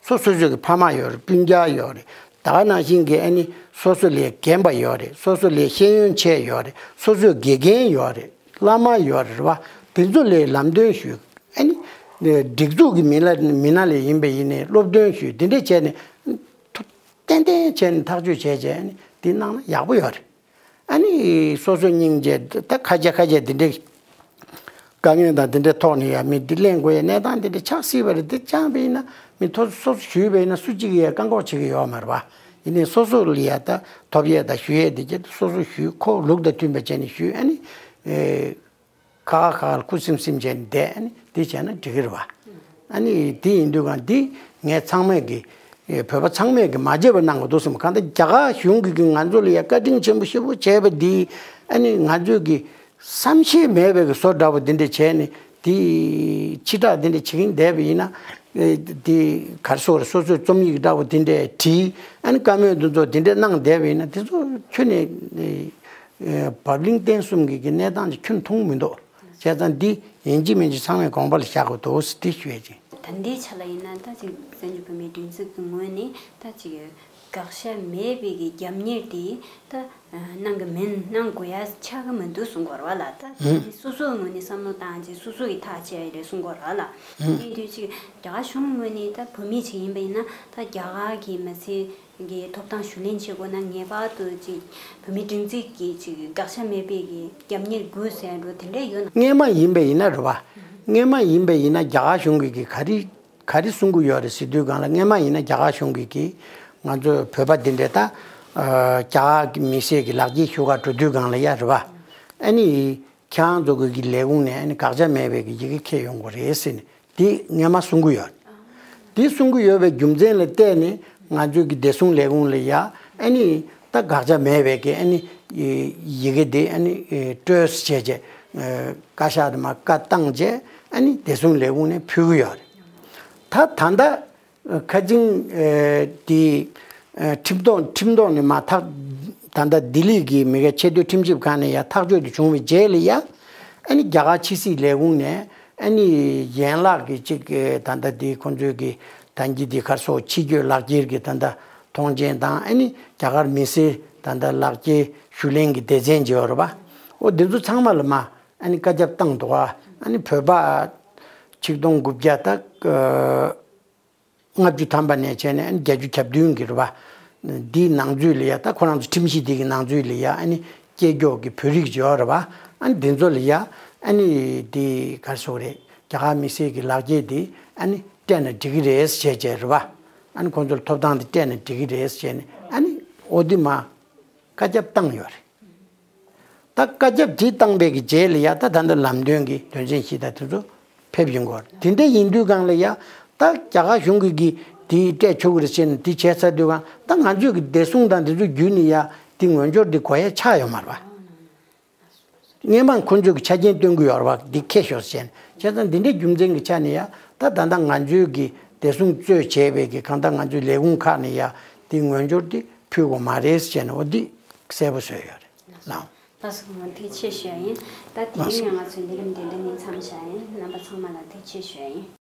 སོ་སོ་སོ་གི་ཕ་མ་ཡོད་རེད། སྤུན་ཀྱག་ཡོད་རེད། ད་ག་ནང་བཞིན་གྱི་ཨ་ནི་སོ་སོ་ལས་རྒན་པ་ཡོད་རེད། སོ་སོ་ལས་ཤེས་ཡོན་ཆེ་ཡོད་རེད། སོ་སོའི་དགེ་རྒན་ཡོད་རེད། བླ་མ་ཡོད་རེད་པ། དེ་ཚོ་ལས་ལམ་སྟོན་ཞུས། ཨ་ནི་སྒྲིག་འཛུགས་ཀྱི་མི་ལ་མི་སྣ་ལས་ཡིན་པ་ཡིན་ནའི་སློབ་སྟོན་ཞུས། དེ་འདྲས་བྱས་ནས་ཐུབ་ཏན་ཏན་བྱས་ནས་ཐག་གཅོད་བྱས་བྱས། ཨ་ནི་དེ་གནང་ན་ཡག་པོ་ཡོད་རེད། ཨ་ནི་སོ་སོ་སྙིང་རྗེ་ད་ཁ་རྒྱ་ཁ་རྒྱ་དེ་འདྲའི་དཀའ་ངལ་དང་དེ་འདྲའི་ཐོག་ནས་ཡ་མི་འདི་གླེང་དགོས་ཡ་གནས་སྟངས་དེ་འདྲ་ཆགས་སྲིད་པ་རེད། དེ་ཆགས་པ་ཡིན་ན་མི་ཐོ་སོ་སོ་ཞུས་པ་ཡིན་ན་སུ་གཅིག་གིས་ཡ་བཀག་འགོག་བྱེད་ཀྱི་ཡོད་མ་རེད་པ། ཡིན་ནའི་སོ་སོ་ལ་ཡ་ད་ཐོབ་ཡས་དང་ཞུ་ཡས་དེ་གྱད་སོ་སོ་ཞུས། ཁོ་ལུགས་དང་མཐུན་པ་བྱས་ནས་ཞུས། ཨ་ནི་ཨེ་ཁ་ཁ་ཁ་ཁ་ཁུ་སིམ་སིམ་བྱས་ནས་བསྡད། ཨ་ནི་དེ་བྱས་ན་འགྲིག་གི་རེད་པ། ཨ་ནི་དེ་ཡིན་དུས་གང་འདི་ངས་ཚང་མས་ཀྱི་ཨེ་བོད་པ་ཚང་མས་ཀྱི་མ་བརྗེད་པ་གནང་དགོས་འདུག་བསམ། གང་ལྟར་རྒྱ་གར་གཞུང་གིས་ཀྱི་ང་ཚོ་ལ་ཡ་བཀའ་དྲིན་ཆེན་པོ་ཞེ་པོ་བྱས་པ་འདི། ཨ་ནི་ང་ཚོས་ཀྱི་བསམ་ཤེས་མེད་པའི་གི་བཟོ་འདྲ་པོ་འདི་འདྲ་བྱས་ནས་དེ་ཕྱི་བསྒྲགས་འདི་འདྲ་བྱེད་ཀྱིན་བསྡད་པ་ཡིན་ན། ཨེ་དེ་ག་རེ་ཟེར། སོ་སོའི་རྩོམ་ཡིག་འདྲ་པོ་འདི་འདྲ་བྲིས། ཨ་ནི་བཀའ་མོལ་འདི་ཚོ་འདི་འདྲ་གནང་བསྡད་པ་ཡིན་ན་དེ་ཚོ་ཁྱོན་ནས་ཨེ་བབ་བརླིང་བརྟན་གསུམ་གྱི་གི་གནས་སྟངས་ཅིག་ཁྱོན་མཐོང་མི་འདུག། བྱས་ཙང་འདི་ཡིན་གཅིག་མིན་གཅིག་ཚང་མས་དགོངས་པ་ལ་བཞག་དགོས་འདུག་ཟེར་འདི་ཞུ་ཡས་ཅིག། ད་འདིའི་ཆ་ལ་ཡིན་ན་ད་ཅིག་བཙན་བྱོལ་བོད་མིའི་སྒྲིག་འཛུགས་ཀྱི་ངོས་ནས་ད་ཅིག་དགག་བཞག་མེད་པའི་གི་རྒྱབ་གཉེར་དེ་ད་གནང་གི་མིན། གནང་དགོས་ཡ་ཆགས་ཀྱི་མི་འདུག་གསུང་གི་ཡོད་རེད་པ་ལགས། ད་སོ་སོའི་ངོས་ནས་བསམ་བློ་བཏང་བྱས་སོ་སོ་ཡིས་ཐག་བཅད་ཡ་རེད་གསུང་གི་ཡོད་རེད་པ་ལགས། དེ་དུས་ཅིག་རྒྱ་གར་གཞུང་ངོས་ནས་ད་བོད་མི་ཅིག་ཡིན་པ་ཡིན་ན་ད་རྒྱ་གར་གྱི་མི་སེར་གྱི་ཐོབ་ཐང་ཞུ་ལེན་བྱེད་དགོས་ན་ངེས་པར་དུ་ཅིག་བོད་མིའི་སྒྲིག་འཛུགས་ཀྱི་ཅིག་དགག་བཞག་མེད་པའི་གི་རྒྱབ་གཉེར་དགོས་ཟེར་འགྲོ་དེ་འདྲ་ཡོད་ན། སྔོན་མ་ཡིན་པ་ཡིན་ན་རེད་པ། སྔོན་མ་ཡིན་པ་ཡིན་ན་རྒྱ་གར་གཞུང་གིས་གི་ག་རེ་ག་རེ་གསུང་གི་ཡོད་རེད་ཟེར་དུས་སྒང་ལ། སྔོན་མ་ཡིན་ན་རྒྱ་གར་གཞུང་གིས་གི་ང་ཚོ་བོད་པ་འདི་འདྲ་ད་ཨ་རྒྱ་གར་གྱི་མི་སེར་གྱི་ལག་འཁྱེར་ཞུ་ག་འགྲོ་དུས་སྒང་ལ་ཡ་རེད་པ། ཨ་ནི་ཁྱེད་རང་ཚོ་གི་གི་ལས་ཁུངས་ནས་ཨ་ནི་དགག་བྱ་མེད་པའི་གི་ཡི་གེ་འཁྱེར་ཡོང་དགོས་རེད་ཟེར་ནས་དེ་སྔོན་མ་གསུང་གི་ཡོད་རེད། དེ་གསུང་གི་ཡོད་པའི་རྒྱུ་མཚན་ལ་བལྟས་ནས་ང་ཚོའི་གི་བདེ་སྲུང་ལས་ཁུངས་ལ་ཡ་ཨ་ནི་ད་དགག་བྱ་མེད་པའི་གི་ཨ་ནི་ཡི་གེ་དེ་ཨ་ནི་སྤྲོད་བྱས་བྱས་བཀའ་ཤག་དེ་མར་བཀའ་བཏང་བྱས་ཨ་ནི་བདེ་སྲུང་ལས་ཁུངས་ནས་ཕུལ་གི་ཡོད་རེད། ད་ད་ལྟ་ཁ་ཅིང་དེ་ཁྲིམས་ཐོག་ཁྲིམས་ཐོག་ནས་མར་ཐག་ད་ལྟ་ལྡི་ལི་གི་མི་སྒེར་ཆེས་མཐོའི་ཁྲིམས་ཞིབ་ཁང་ནས་ཡ་ཐག་གཅོད་དེ་བྱུང་བའི་རྗེས་ལ་ཡ་ཨ་ནི་རྒྱ་གར་ཕྱི་སྲིད་ལས་ཁུངས་ནས་ཨ་ནི་ཡན་ལག་གི་ཅིག་ད་ལྟ་དེ་ཁོང་ཚོའི་གི་ད་གིན་དེ་ག་རེ་ཟེར་ཕྱི་སྐྱོད་ལག་འཁྱེར་གྱི་ད་ལྟ་མཐོང་མཆན་དང་། ཨ་ནི་རྒྱ་གར་མི་སེར་ད་ལྟ་ལག་འཁྱེར་ཞུ་ལེན་གྱི་སྡེ་ཚན་ཅིག་ཡོད་རེད་པ། འོ་འདི་ཚོ་ཚང་མ་ལ་མར་ཨ་ནི་བཀའ་ཁྱབ་བཏང་འདུག་ག། ཨ་ནི་བོད་པ་ཆིག་སྟོང་དགུ་བརྒྱ་དང་ལྔ་བཅུ་ཐམ་པ་ནས་བྱས་ནས་ཨ་ནི་བརྒྱད་ཅུ་གྱ་བདུན་གྱི་རེད་པ། འདིའི་ནང་ཚུད་ལ་ཡ་ད་ཁོ་རང་ཚོ་ཁྲིམས་གཞི་འདི་གི་ནང་ཚུད་ལ་ཡ་ཨ་ནི་སྐྱེས་མགྱོགས་ཀྱི་བོད་རིགས་ཅིག་ཡོད་རེད་པ། ཨ་ནི་འདི་ཚོ་ལ་ཡ་ཨ་ནི་འདི་ག་རེ་ཟེར་དགོས་རེད། རྒྱ་གར་མི་སེར་གྱི་ལག་འཁྱེར་འདི་ཨ་ནི་སྤྲད་ན་འགྲིག་གི་རེད་ཟེར་བྱས་བྱས་རེད་པ། ཨ་ནི་ཁོང་ཚོར་ཐོབ་ཐང་འདི་སྤྲད་ན་འགྲིག་གི་རེད་ཟེར་བྱས་ནས་ཨ་ནི་འོ་འདི་མར་བཀའ་ཁྱབ་བཏང་ཡོད་རེད། ད་བཀའ་ཁྱབ་དེ་བཏང་པའི་གི་རྗེས་ལ་ཡ་ད་ད་ལྟ་ལམ་སྟོན་གྱི་དོན་ཚན་བཞི་དང་དེ་ཚོ་ཕེབས་ཡོང་གི་ཡོད་རེད། དེ་འདྲ་ཡིན་དུས་སྒང་ལ་ཡ་ད་རྒྱ་གར་གཞུང་གིས་གི་དེ་སྤྲད་ཆོག་གི་རེད་ཟེར་ནས་དེ་བྱས་ཚར་དུས་སྒང་ད་ང་ཚོས་གི་བདེ་སྲུང་དང་དེ་ཚོ་བརྒྱུད་ནས་ཡ་དེ་ངོས་སྦྱོར་དེ་དགོས་ཡ་ཆགས་ཡོད་མ་རེད་པ། སྔོན་མ་ཁོ་ཚོས་ཀྱི་ཆ་རྐྱེན་སྟོན་གྱི་ཡོད་རེད་པ། འདི་འཁྱེར་ཤོག་ཟེར་ནས། བྱས་ཙང་འདི་འདྲའི་རྒྱུ་མཚན་གྱི་ཆ་ནས་ཡ་ད་ད་ལྟ་ང་ཚོའི་གི་ བདེ་སྲུང་གཙོས་བྱས་པའི་གི་གང་ལྟར་ང་ཚོའི་ལས་ཁུངས་ཁག་ནས་ཡ་དེ་ངོས་སྦྱོར་དེ་ཕུལ་དགོས་མ་རེད་ཟེར་ནས་འོ་འདི་གསལ་པོ་བཟོས་ཡོད་རེད་ལགས། ལགས་སོ། ཐུགས་རྗེ་ཆེ་ཞུ་ཡ་ཡིན། ད་དེ་རིང་ཡང་ང་ཚོའི་ལས་རིམ་དེ་འདི་ནས་མཚམས་བཞག་ཡིན། རྣམ་པ་ཚང་མ་ལ་ཐུགས་རྗེ་ཆེ་ཞུ་ཡ་ཡིན།